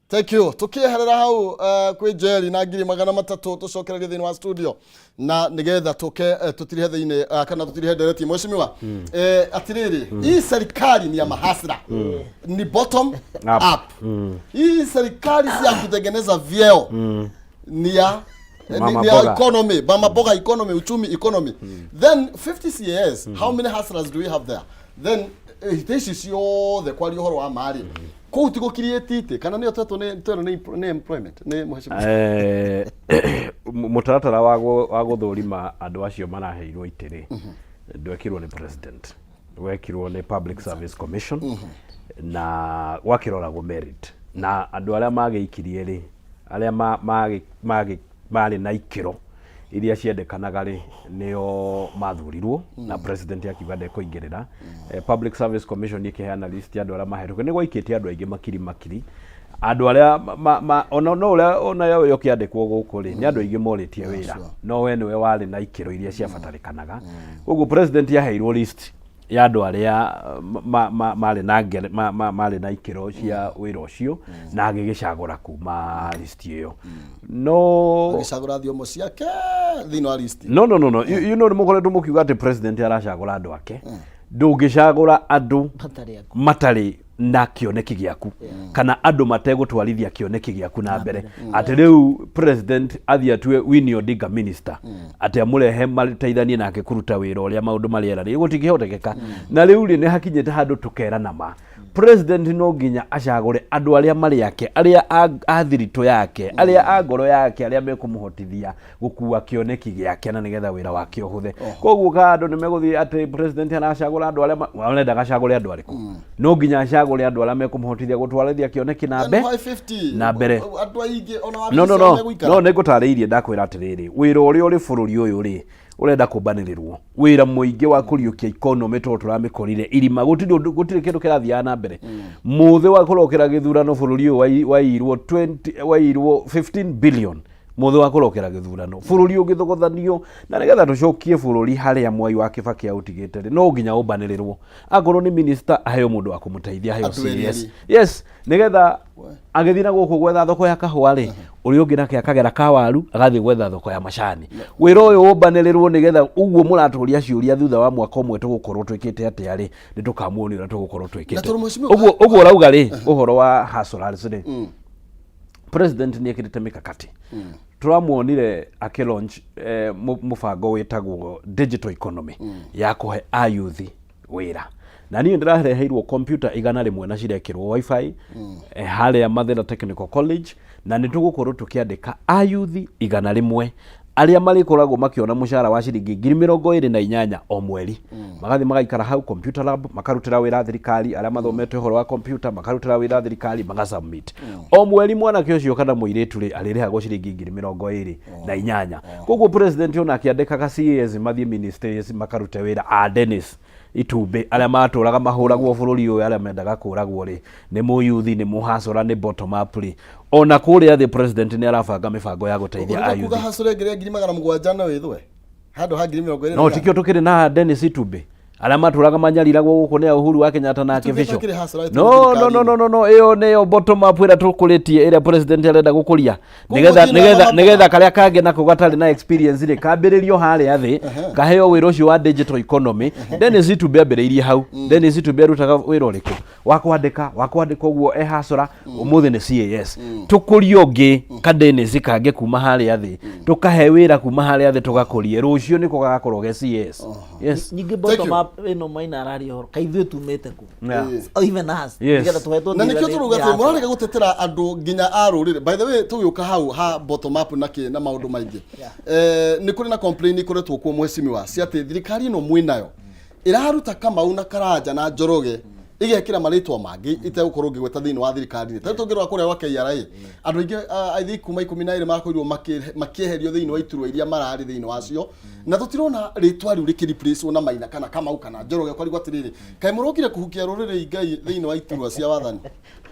Thank you. Tukieherera hau kwĩ Njeri na 300,000, tũcokererie thĩinĩ wa studio na nĩgetha tũke tũtirihe thĩinĩ kana tũtirihe ndereti. Mheshimiwa, atirĩrĩ, hii serikali ni ya mahasla, ni bottom up, up. Hii serikali si ya kutengeneza vyeo, ni ya Mama ni ya mboga. Economy, mama mboga economy, uchumi economy. Then 50 CAS, how many hustlers do we have there? Then itĩ ici ciothe kwaria ũhoro wa marĩ kũu ti gũkiriĩti itĩ kana nĩyo twetwo nĩ twerwo nĩ employment nĩ mheshimiwa. Mũtaratara wa gũthũrima andũ acio maraheirwo itĩ rĩ, ndwekirwo nĩ president, wekirwo nĩ Public Service Commission, na gwakĩroragwo merit na andũ arĩa magĩikirie rĩ, arĩa marĩ na ikĩro iria ciendekanaga rĩ, nĩo mathurirwo na president akiuga ndekũingĩrĩra. Public Service Commission ĩkĩheana list ya andũ arĩa mahetũke. Nĩ gwaikĩte andũ aingĩ makiri makiri, andũ arĩa ona no ũrĩa ona yo ũkĩandĩkwo gũkũ rĩ, nĩ andũ aingĩ morĩtie wĩra, no we nĩwe warĩ na ikĩro iria ciabatarĩkanaga. Koguo president aheirwo list ya andũ arĩa marĩ na ikĩro cia wĩra ũcio na agĩgĩcagũra kuma list ĩyo, no Agĩcagũra thiomo ciake thĩinĩ wa list. No, you know nĩ mũkoretwo mũkiuga atĩ president aracagũra andũ ake. Ndũngĩcagũra andũ matarĩ aku matarĩ na kĩoneki gĩaku kana andũ mategũtwarithia kĩoneki gĩaku na mbere, atĩ rĩu president athiĩ atue Winnie Odinga minister, atĩ amũrehe mateithanie nake kũruta wĩra ũrĩa maũndũ marĩa rĩ gũtingĩhotekeka. Na rĩu rĩ, nĩ hakinyĩte handũ tũkerana ma president no nginya acagũre andũ arĩa marĩ ake, arĩa a thiritũ yake, arĩa a ngoro yake, arĩa mekũmũhotithia gũkua kĩoneki gĩake na nĩgetha wĩra wake ũhũthe. Koguo ka andũ nĩ megũthiĩ atĩ president aracagũra andũ arĩa arenda gacagũre andũ arĩkũ, no nginya acagũre andũ arĩa mekũmũhotithia gũtwarithia kĩoneki na mbe 550 na mbere. Andũ aingĩ ona No, no, wabici no, megũikara. No nĩ ngũtarĩirie, ndakwĩra atĩrĩrĩ, wĩra ũrĩa ũrĩ bũrũri ũyũ rĩ, ũrenda kũmbanĩrĩrwo wĩra mũingĩ wa kũriũkia economy tondũ tũramĩkorire irima, gũtirĩ ũndũ, gũtirĩ kĩndũ kĩrathiaga na mbere. Mũthĩ wa kũrokera gĩthurano bũrũri ũyũ waiirwo 20, waiirwo 15 billion. Mũthĩ wa kũrokera gĩthurano bũrũri ũngĩthogothanio na nĩgetha tũcokie bũrũri harĩa Mwai wa Kĩbakĩ aũtigĩte rĩ, no nginya ũmbanĩrĩrwo. Akorwo nĩ minister aheo mũndũ wa kũmũteithia, aheo Andũ erĩ CS. erĩ. Yes, nĩgetha agĩthiĩ na gũkũ gwetha thoko ya kahũa rĩ, ũrĩa ũngĩ nake akagera ka waru agathiĩ gwetha thoko ya macani. Wĩra ũyũ ũmbanĩrĩrwo nĩgetha ũguo mũratũria ciũria thutha wa mwaka ũmwe tũgũkorwo twĩkĩte atĩa rĩ, nĩ tũkamuonia ũrĩa tũgũkorwo twĩkĩte. Na tondũ mheshimiwa- Ũguo ũguo ũrauga rĩ, ũhoro wa hustlers rĩ, president nĩ ekĩrĩte mĩkakati. Tũramuonire akĩ launch mũbango wĩtagwo digital economy ya kũhe ayuthi wĩra, na niĩ ndĩrareheirwo computer 100 na cirekĩrwo wifi harĩa Mathĩra Technical College, na nĩ tũgũkorwo tũkĩandĩka ayuthi 100 arĩa marĩkoragwo makĩona mũcara wa ciringi 28,000 o mweri, magathiĩ magaikara hau computer lab makarutĩra wĩra thirikari, arĩa mathomete ũhoro wa computer makarutĩra wĩra thirikari, magasubmit o mweri. Mwanake ũcio kana mũirĩtu rĩ, arĩrĩhagwo ciringi 28,000. Koguo president ona akĩandĩkaga CAS mathiĩ ministries makarute wĩra, a Dennis Itumbĩ arĩa matũraga mahũragwo bũrũri ũyũ, arĩa mendaga kũragwo rĩ, nĩ mũyuthi, nĩ mũhacũra, nĩ bottom up rĩ, ona kũrĩa thĩ president nĩ arabanga mĩbango ya gũteithia Ũrenda kuga ayuthi. hacũre ngiri 700,000 no ĩthwe handũ ha ngiri mĩrongo ĩrĩ No tikio tukĩrĩ na Dennis Itumbĩ arĩa matũraga manyariragwo gũkũ nĩ a Uhuru wa Kenyatta na Itumbĩ Kĩbico. takĩrĩ hustler No, no, no, no, no, no, ĩyo nĩyo bottom up ĩrĩa tũkũrĩtie, ĩrĩa president arenda gũkũria, nĩgetha gũtirĩ nĩgetha na nĩgetha karĩa kangĩ nako gatarĩ na experience rĩ, kambĩrĩrio harĩa thĩ, kaheo wĩra ũcio wa digital economy. Dennis Itumbĩ ambĩrĩirie hau. Dennis Itumbĩ arutaga wĩra ũrĩkũ? Wa kwandĩka, wa kwandĩka ũguo e hacũra, ũmũthĩ nĩ CAS. Tũkũrie ũngĩ ka Dennis kangĩ kuma harĩa thĩ, tũkahe wĩra kuma harĩa thĩ, tũgakũrie, rũciũ nĩko gagakorwo ge CAS. Yes. Ningĩ bottom up ĩno Maina araria ũhoro kaĩ ithuĩ tumĩte kũ? Yeah. Even us, nĩgetha tũhetwo Na thira nĩkĩo tũrauga nĩ atĩ mũrarega gũtetera andũ nginya a rũrĩrĩ. By the way, tũgĩũka hau ha bottom up na kĩ na maũndũ maingĩ, nĩ kũrĩ na complain ikoretwo kuo, mheshimiwa, cia atĩ thirikari ĩno mwĩnayo ĩraruta Kamau na Karanja na Njoroge, ĩgekĩra marĩtwa mangĩ itegũkorwo ngĩgweta thĩinĩ wa thirikari. Tarĩu tũngĩrora kũrĩa gwa KRA, andũ aingĩ, I think kuma 12 makorirwo makĩeherio thĩinĩ wa iturwa iria mararĩ thĩinĩ wacio, na tũtirona rĩtwa rĩu rĩkĩ na Maina kana Kamau kana Njoroge. Ũkarigwo atĩrĩrĩ, kaĩ mũrokire kũhukia rũrĩrĩ Ngai thĩinĩ wa iturwa cia wathani?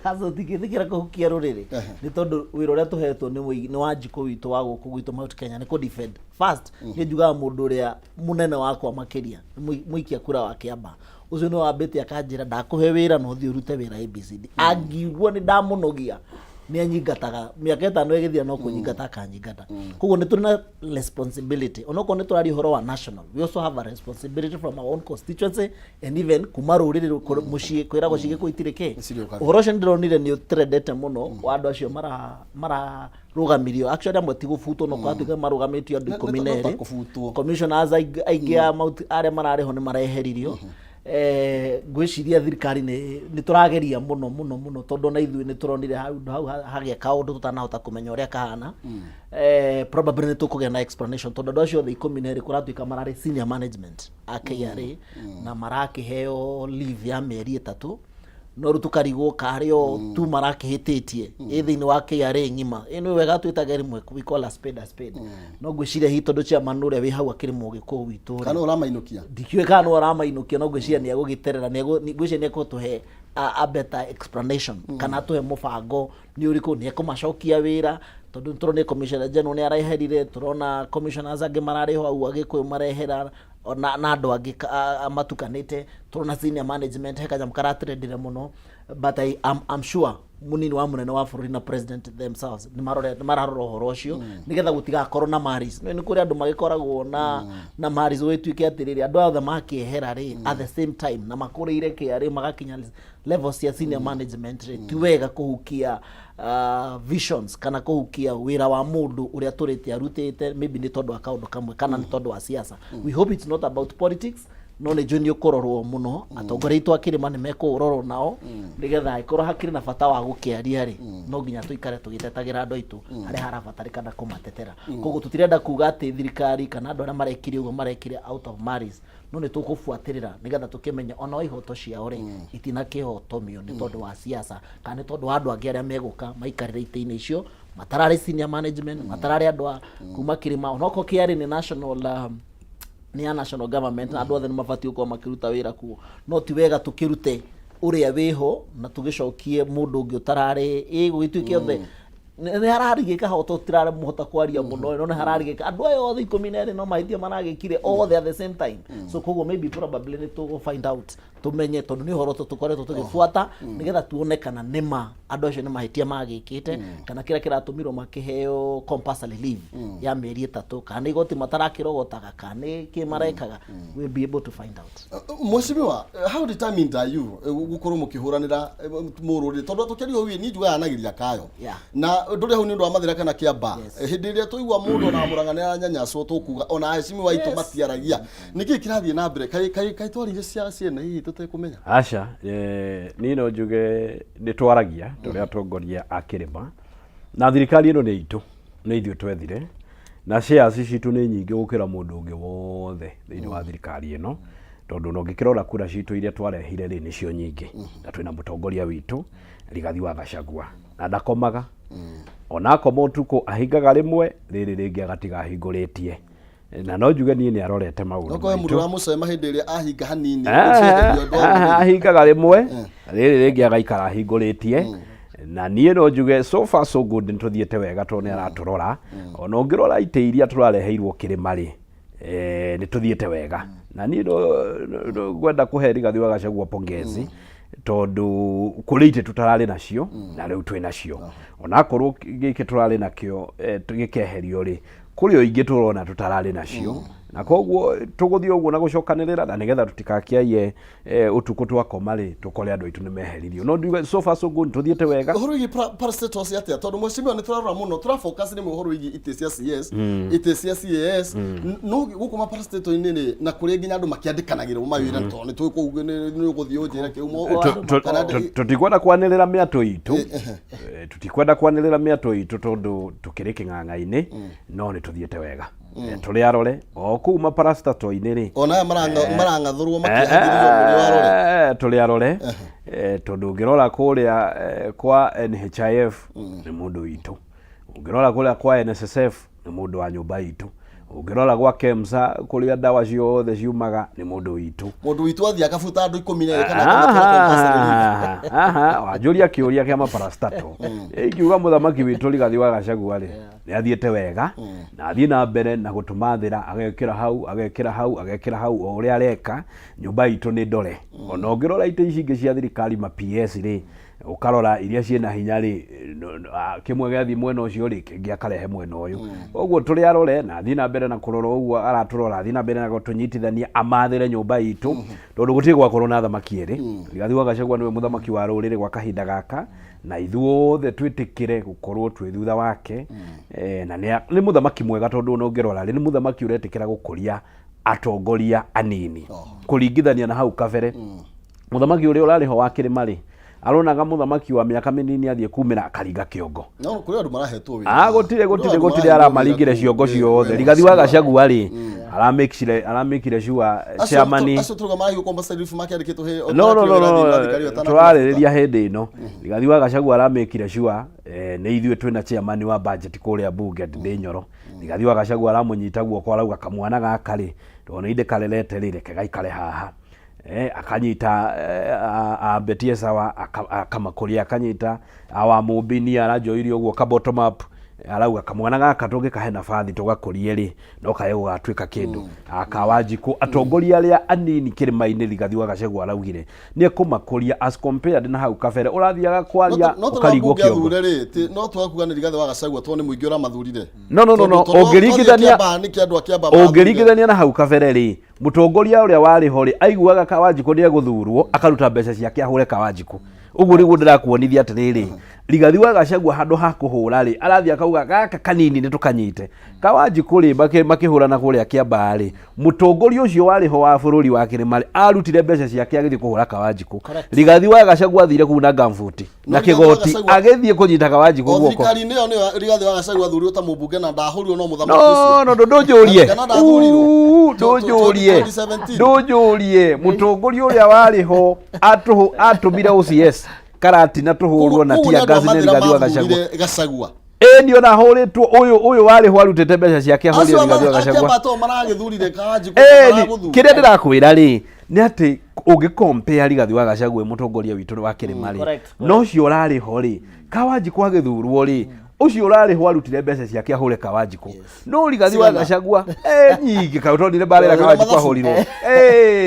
Aca, tũtingĩtĩkĩra kũhukia rũrĩrĩ, nĩ tondũ wĩra ũrĩa tũhetwo nĩ Wanjikũ witũ wa gũkũ gwitũ Mount Kenya nĩ kũ defend first. Nĩ njugaga mũndũ ũrĩa mũnene wakwa makĩria nĩ mũikia kura wa Kĩamba ũcio, nĩ wambĩte akanjĩra ndakũhe wĩra na ũthiĩ ũrute wĩra ABCD. Angiigua nĩ ndamũnogia, nĩ anyingataga. Mĩaka 5 ĩgĩthira, no kũnyingata akanyingata. Koguo nĩ tũrĩ na responsibility. Onokorwo nĩ tũraria ũhoro wa national, we also have a responsibility from our own constituency and even kuma rũrĩrĩ mũciĩ kwĩragwo cigĩkũ itirĩ kĩ. Cirĩũkaga. Ũhoro ũcio nĩ ndĩronire nĩ ũtrendete mũno wa andũ acio mararũgamirio. Actually amwe ti gũbutwo, no kwatuĩka marũgamĩtio andũ ikũmi na no ta erĩ. Kũbutwo. Commissioners aingĩ a arĩa mararĩ ho nĩ mareheririo. Ngwĩciria thirikari nĩ tũrageria mũno mũno mũno, tondũ ona ithuĩ nĩ tũronire hau hagĩa kaũndũ tũtanahota kũmenya ũrĩa kahana. Probably nĩ tũkũgĩa na explanation, tondũ andũ acio othe 12 kũratuĩka mararĩ senior management a KRA na marakĩheo leave ya mĩeri 3, no rĩu tũkarigwo karĩ o tu marakĩhĩtĩtie ĩ thĩinĩ wa KRA ng'ima. Ĩ nĩ wega twĩtage rĩmwe, we call a spade a spade. No ngwĩciria hihi tondũ chairman ũrĩa wĩ hau akĩrĩ mũgĩkũyũ witũ rĩ, Kana ũramainũkia? Ndikĩũĩ kana nĩ aramainũkia, no ngwĩciria nĩ egũgĩterera, ngwĩciria nĩ egũtũhe a better explanation kana atũhe mũbango nĩ ũrĩkũ, nĩ ekũmacokia wĩra, tondũ tũronire commissioner general nĩ areherire, tũrona commissioners angĩ mararĩ ho hau agĩkũyũ marehera na andũ angĩ matukanĩte. Tũrona senior management he kanyamũ karatrendire mũno, but I'm sure munini wa munene wa bũrũri na president themselves nĩ mararora ũhoro ũcio nĩgetha gũtigakorwo na maris. Nĩ kũrĩ andũ magĩkoragwo na maris, gũgĩtuĩke atĩrĩrĩ, andũ othe makĩehera rĩ at the same time na makũrĩire KRA magakinya level cia senior management rĩ, ti wega kũhukia visions kana kũhukia wĩra wa mũndũ ũrĩa tũrĩte arutĩte, maybe nĩ tondũ wa kaũndũ kamwe kana nĩ tondũ wa siasa. We hope it's not about politics, no nĩ njũĩ nĩ ũkũrorwo mũno. Atongoria aitũ a kĩrĩma nĩ mekũrorwo nao, nĩgetha angĩkorwo hakĩrĩ na bata wa gũkĩaria rĩ, no nginya tũikare tũgĩtetagĩra andũ aitũ harĩa harabatarĩkana kũmatetera. Koguo tũtirenda kuga atĩ thirikari kana andũ arĩa marekire ũguo marekire out of malice, no nĩ tũkũbuatĩrĩra nĩgetha tũkĩmenye ona ihoto ciao rĩ itinakĩhotomio nĩ tondũ wa siasa kana nĩ tondũ wa andũ angĩ arĩa megũka maikarĩre itĩ-inĩ icio matararĩ senior management, matararĩ andũ a kuma kĩrĩma. Onokorwo kĩarĩ nĩ national, nĩ ya national government na andũ othe nĩ mabatiĩ gũkorwo makĩruta wĩra kuo, no ti wega tũkĩrute ũrĩa wĩho na tũgĩcokie mũndũ ũngĩ ũtararĩ ĩ gũgĩtuĩke othe. Nĩ hararigĩka ho tũtiramũhota kwaria mũno, no nĩ hararigĩka andũ aya othe 12 no mahĩtia maragĩkire othe at the same time. So koguo maybe probably nĩ tũgũ find out, tũmenye, tondũ nĩ ũhoro tũkoretwo tũgĩbuata nĩgetha tuone kana nĩma andũ acio nĩ mahĩtia magĩkĩte, kana kĩrĩa kĩratũmirwo makĩheo compulsory leave ya mĩeri 3, kana nĩ igoti matarakĩrogotaga, kana nĩ kĩ marekaga. We'll be able to find out. Mheshimiwa, how determined are you gukorwo mukihuranira mururi, tondu tukiaria ũguo ni njugaga anagiria kayo na ndũrĩ hau nĩ ũndũ wa Mathĩra kana Kĩamba? Hĩndĩ ĩrĩa tũigua mũndũ ona Mũrang'a nĩ aranyanyacwo, tũkuga ona aheshimiwa aitũ matiaragia. Nĩkĩ kĩrathiĩ na mbere? Kaĩ twaririe cia ciene hihi tũtekũmenya? Aca, niĩ no njuge nĩ twaragia tũrĩ atongoria a kĩrĩma, na thirikari ĩno nĩ itũ, nĩ ithuĩ twethire, na shares citũ nĩ nyingĩ gũkĩra mũndũ ũngĩ wothe thĩinĩ wa thirikari ĩno, tondũ ona ũngĩkĩrora kura citũ iria twarehire rĩ, nĩcio nyingĩ, na twĩna mũtongoria witũ Rigathi wa Gachagua, na ndakomaga. Ona akoma ũtukũ ahingaga rĩmwe, rĩrĩ rĩngĩ agatiga ahingũrĩtie, na no njuge niĩ nĩ arorete maũndũ Okorwo he mũndũ maitũ. ũramũcema hĩndĩ ĩrĩa ahinga hanini ũcienderio andũ a rũrĩrĩ. Ahingaga rĩmwe, rĩrĩ rĩngĩ agaikara ahingũrĩtie, na niĩ no njuge so far so good, nĩ tũthiĩte wega tondũ nĩ aratũrora. Ona ũngĩrora itĩ iria tũrareheirwo kĩrĩma rĩ, nĩ tũthiĩte wega, na niĩ no ngwenda kũhe Rigathi wa Gachagua pongezi, tondũ kũrĩ itĩ tũtararĩ nacio na rĩu twĩ nacio. Onakorwo gĩkĩ tũrarĩ nakĩo gĩkeherio rĩ, kũrĩ o ingĩ tũrona tũtararĩ nacio, na koguo tũgũthiĩ ũguo na gũcokanĩrĩra, na nĩgetha tũtikakĩaie ũtukũ twakoma rĩ, tũkore andũ aitũ nĩ meheririo. No nduge so far so good, tũthiĩte wega. Ũhoro wĩgiĩ parastatals atĩa? Tondũ mheshimiwa, nĩ tũrarora mũno, tũra focus rĩmwe ũhoro wĩgiĩ itĩ cia CS, itĩ cia CAS, no gũkũ ma parastatal-inĩ rĩ, na kũrĩa nginya andũ makĩandĩkanagĩrwo mawĩra, tondũ nĩ tũĩ kũu nĩ ũgũthiĩ ũnjĩre kĩumo kana Tũtikwenda kwanĩrĩra mĩatũ itũ. Tũtikwenda kwanĩrĩra mĩatũ itũ tondũ tũkĩrĩ kĩng'ang'a-inĩ, no nĩ tũthiĩte wega. Tũrĩ arore o kũu maparastato-inĩ rĩ. Ona aya marang'athũrwo makĩhagĩrio mũrĩ warore. Tũrĩ arore, tondũ ũngĩrora kũrĩa kwa NHIF nĩ mũndũ witũ, ũngĩrora kũrĩa kwa NSSF nĩ mũndũ wa nyũmba itũ, ũngĩrora gwa KEMSA kũrĩa ndawa ciothe ciumaga nĩ mũndũ witũ. Mũndũ witũ athiĩ akabuta andũ 12 kana akamatwara compulsory leave. Aha, wanjũria kĩũria kĩa maparastato, ingiuga mũthamaki witũ Rigathi wa Gachagua rĩ, nĩ athiĩte wega, na athiĩ na mbere na gũtũmathĩra, agekĩra hau, agekĩra hau, agekĩra hau, o ũrĩa areka. Nyũmba itũ nĩ ndore. Ona ũngĩrora itĩ ici ingĩ cia thirikari, ma PS rĩ, ũkarora iria ciĩna hinya rĩ, kĩmwe gĩathiĩ mwena ũcio rĩ, kĩngĩ akarehe mwena ũyũ. Koguo tũrĩ arore, na athiĩ na mbere na kũrora ũguo aratũrora, athiĩ na mbere na gũtũnyitithania, amathĩre nyũmba itũ, tondũ gũtirĩ gwakorwo na athamaki erĩ. Rigathi wa Gachagua nĩwe mũthamaki wa rũrĩrĩ gwa kahinda gaka, na ithuothe twĩtĩkĩre gũkorwo twĩ thutha wake. Na nĩ mũthamaki mwega, tondũ ona ũngĩrora rĩ, nĩ mũthamaki ũretĩkĩra gũkũria atongoria anini kũringithania na hau kabere. Mũthamaki ũrĩa ũrarĩ ho wa kĩrĩma rĩ, aronaga mũthamaki wa mĩaka mĩnini athiĩ kumĩra akaringa kĩongo. No kũrĩ andũ marahetwo wĩra. Ah, gũtirĩ Kũrĩ gũtirĩ andũ gũtirĩ marahetwo aramaringire wĩra kũu. ciongo ciothe. Wĩra Rigathi wa ũcio. Gachagua rĩ, aramĩkire sure chairman Acio tũruga marahingwo compulsory leave makĩandĩkĩtwo he no no no no thirikari ĩyo tũrarĩrĩria hĩndĩ ĩno Rigathi wa Gachagua aramĩkire sure nĩ ithuĩ twĩna chairman wa budget kũrĩa bunge Ndindi Nyoro. Rigathi wa Gachagua aramũnyita guoko, arauga kamwana gaka rĩ, tondũ nĩ ndĩkarerete rĩ, reke gaikare haha. Akanyita ambetie sawa, akamakũria, akanyita awa mũmbini aranjoirie ũguo ka bottom up, arauga kamwana gaka tũngĩkahe nabathi tũgakũrie rĩ, no kae gũgatuĩka kĩndũ. Akawanjikũ atongoria arĩa anini kĩrĩma-inĩ, Rigathi wa Gachagua araugire nĩ ekũmakũria as compared na hau kabere ũrathiaga kwaria No tondũ ũkarigwo ambunge kĩongo. athure rĩ, no twakuga nĩ Rigathi wa Gachagua tondũ nĩ mũingĩ ũramathurire. No, Tondũ ũngĩringithania twathiĩ Kĩambaa nĩ kĩ andũ a Kĩambaa marathurire. Ũngĩringithania na hau kabere rĩ, mũtongoria ũrĩa warĩ ho rĩ, aiguaga Kawanjikũ nĩ egũthurwo, akaruta mbeca ciake ahũre Kawanjikũ. Ũguo nĩguo ndĩrakuonithia atĩrĩrĩ, Rigathi wa Gachagua handũ ha kũhũra rĩ, arathiĩ akauga gaka kanini nĩ tũkanyite. Kawanjikũ rĩ, makĩhũrana kũrĩa Kĩambaa rĩ, mũtongoria ũcio warĩ ho wa bũrũri wa kĩrĩma rĩ, arutire mbeca ciake agĩthiĩ kũhũra Kawanjikũ. Rigathi wa Gachagua athire kũu na gumboot na No Rigathi wa kĩgoti, Gachagua- agĩthiĩ kũnyita Kawanjikũ O guoko. thirikari-inĩ ĩyo nĩyo Rigathi wa Gachagua athurirwo ta mũmbunge na ndahũrirwo no mũthamaki No ũcio. no, ndũnjũrie. Kana ndathurirwo. Uu, ndũnjũrie. 2017. Ndũnjũrie, mũtongoria ũrĩa warĩ ho atũmire OCS Karatina tũhũrwo na Kũu nĩ tia andũ a ngaci nĩ Mathĩra Rigathi wa Gachagua. mathurire Gachagua. Ĩni ona hũrĩtwo ũyũ warĩ ho arutĩte mbeca ciake ahũrire Acio Rigathi wa Gachagua. Akĩamba to maragĩthurire Kawanjikũ Ĩni maragũthura. kĩrĩa ndĩrakwĩra rĩ, nĩ atĩ ũngĩ compare Rigathi wa Gachagua mũtongoria witũ wa kĩrĩma rĩ, Correct. no ũcio ũrarĩ ho rĩ, Kawanjikũ agĩthurwo rĩ, Ũcio ũrarĩhwo arutire mbeca ciake ahũre Kawanjikũ, no Rigathi wa Cigana? Gachagua nyingĩ kaĩ ũtonire mbara ĩrĩa Wĩna Kawanjikũ mathabu? ahũrirwo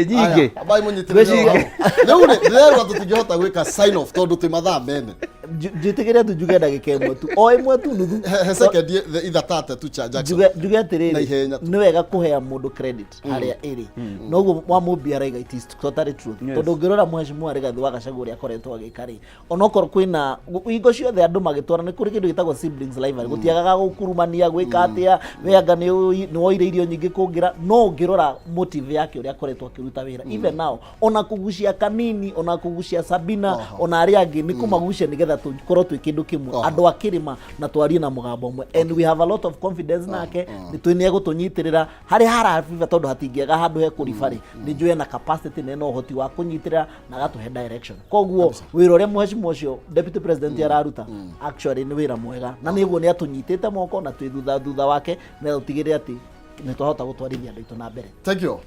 nyingĩ. Aya, ambai mũnyitĩrĩre ũhoro. Rĩu rĩ, ndĩrerwo tũtingĩhota gwĩka sign off tondũ twĩ mathaa mene. Njĩtĩkĩre tu njuge ndagĩka ĩmwe tu, o ĩmwe tu nuthu. He second ithatate tu cha Jackson. Njuge Na atĩrĩrĩ, ihenya tu. nĩ wega kũhea mũndũ credit harĩa ĩrĩ. Noguo Wamũmbi araiga, it is totally truth, tondũ ũngĩrora mheshimiwa Rigathi wa Gachagua ũrĩa akoretwo agĩka rĩ, onokorwo kwĩna hingo ciothe andũ magĩtwara, nĩ kũrĩ kĩndũ gĩtagwo siblings rivalry, gũtiagaga gũkurumania gwĩka atĩa, we anga nĩ woire irio nyingĩ kũngĩra. No ũngĩrora motive yake, ũrĩa akoretwo akĩruta wĩra, even now, ona kũgucia Kanini, ona kũgucia Sabina, ona arĩa angĩ, nĩ kũmagucia nĩgetha tũkorwo twĩ kĩndũ kĩmwe, andũ a kĩrĩma, na twarie na mũgambo ũmwe, and we have a lot of confidence nake nĩ twĩ nĩ egũtũnyitĩrĩra harĩa harabiba, tondũ hatingĩaga handũ he kũriba rĩ, nĩ njũĩ ena capacity na ena ũhoti wa kũnyitĩrĩra na agatũhe direction. Koguo wĩra ũrĩa mheshimiwa ũcio deputy president araruta actually nĩ wĩra mwega, na nĩguo nĩ atũnyitĩte moko na twĩ thutha thutha wake, na tũtigĩrĩre atĩ nĩ twahota gũtwarithia andũ aitũ na mbere. Thank you.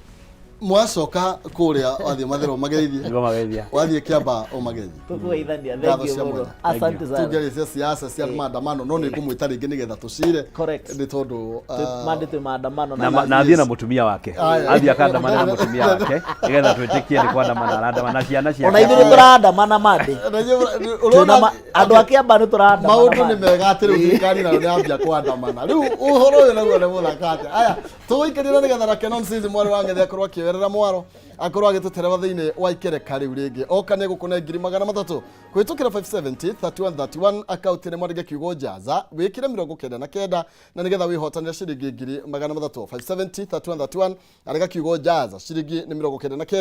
Mwacoka kũrĩa wathiĩ Mathĩra ũmageithie. Nĩngũmageithia. Wathiĩ Kĩamba ũmageithie. Tũkũgeithania. Ngatho Thank you cia mũno. mwanya. Asante sana. Tũngĩaria cia siasa cia maandamano, no nĩ ngũmwĩta rĩngĩ nĩgetha tũcire. Correct. Nĩ tondũ Mande twĩ maandamano. Na athiĩ na mũtumia wake. Aya. Athiĩ akandamane na mũtumia wake nĩgetha twĩtĩkie nĩ kwandamana arandamana na ciana ciake. Ona ithuĩ nĩ tũraandamana mande. Na inyuĩ Twĩna ũrona andũ a Kĩamba nĩ tũraandamana maũndũ nĩ mande. mega atĩ rĩu thirikari nayo nĩ yambia kwandamana. Rĩu ũhoro ũyũ naguo nĩ mũthaka atĩa. Aya, tũgũikarĩra nĩgetha na Kenon Sisi mwarĩ wa Ng'ethe akorwo akĩoerera mwaro, akorwo agĩtũtereba thĩinĩ wa ikereka rĩu rĩngĩ. Oka nĩ egũkũne 300,000 kũhĩtũkĩra 570 3131 akaunti nĩ mwandĩke kiugo Jaza, wĩkĩre 99, na nĩgetha wĩhotanĩre ciringi 300,000. 570 3131, andĩka kiugo Jaza, ciringi nĩ 99.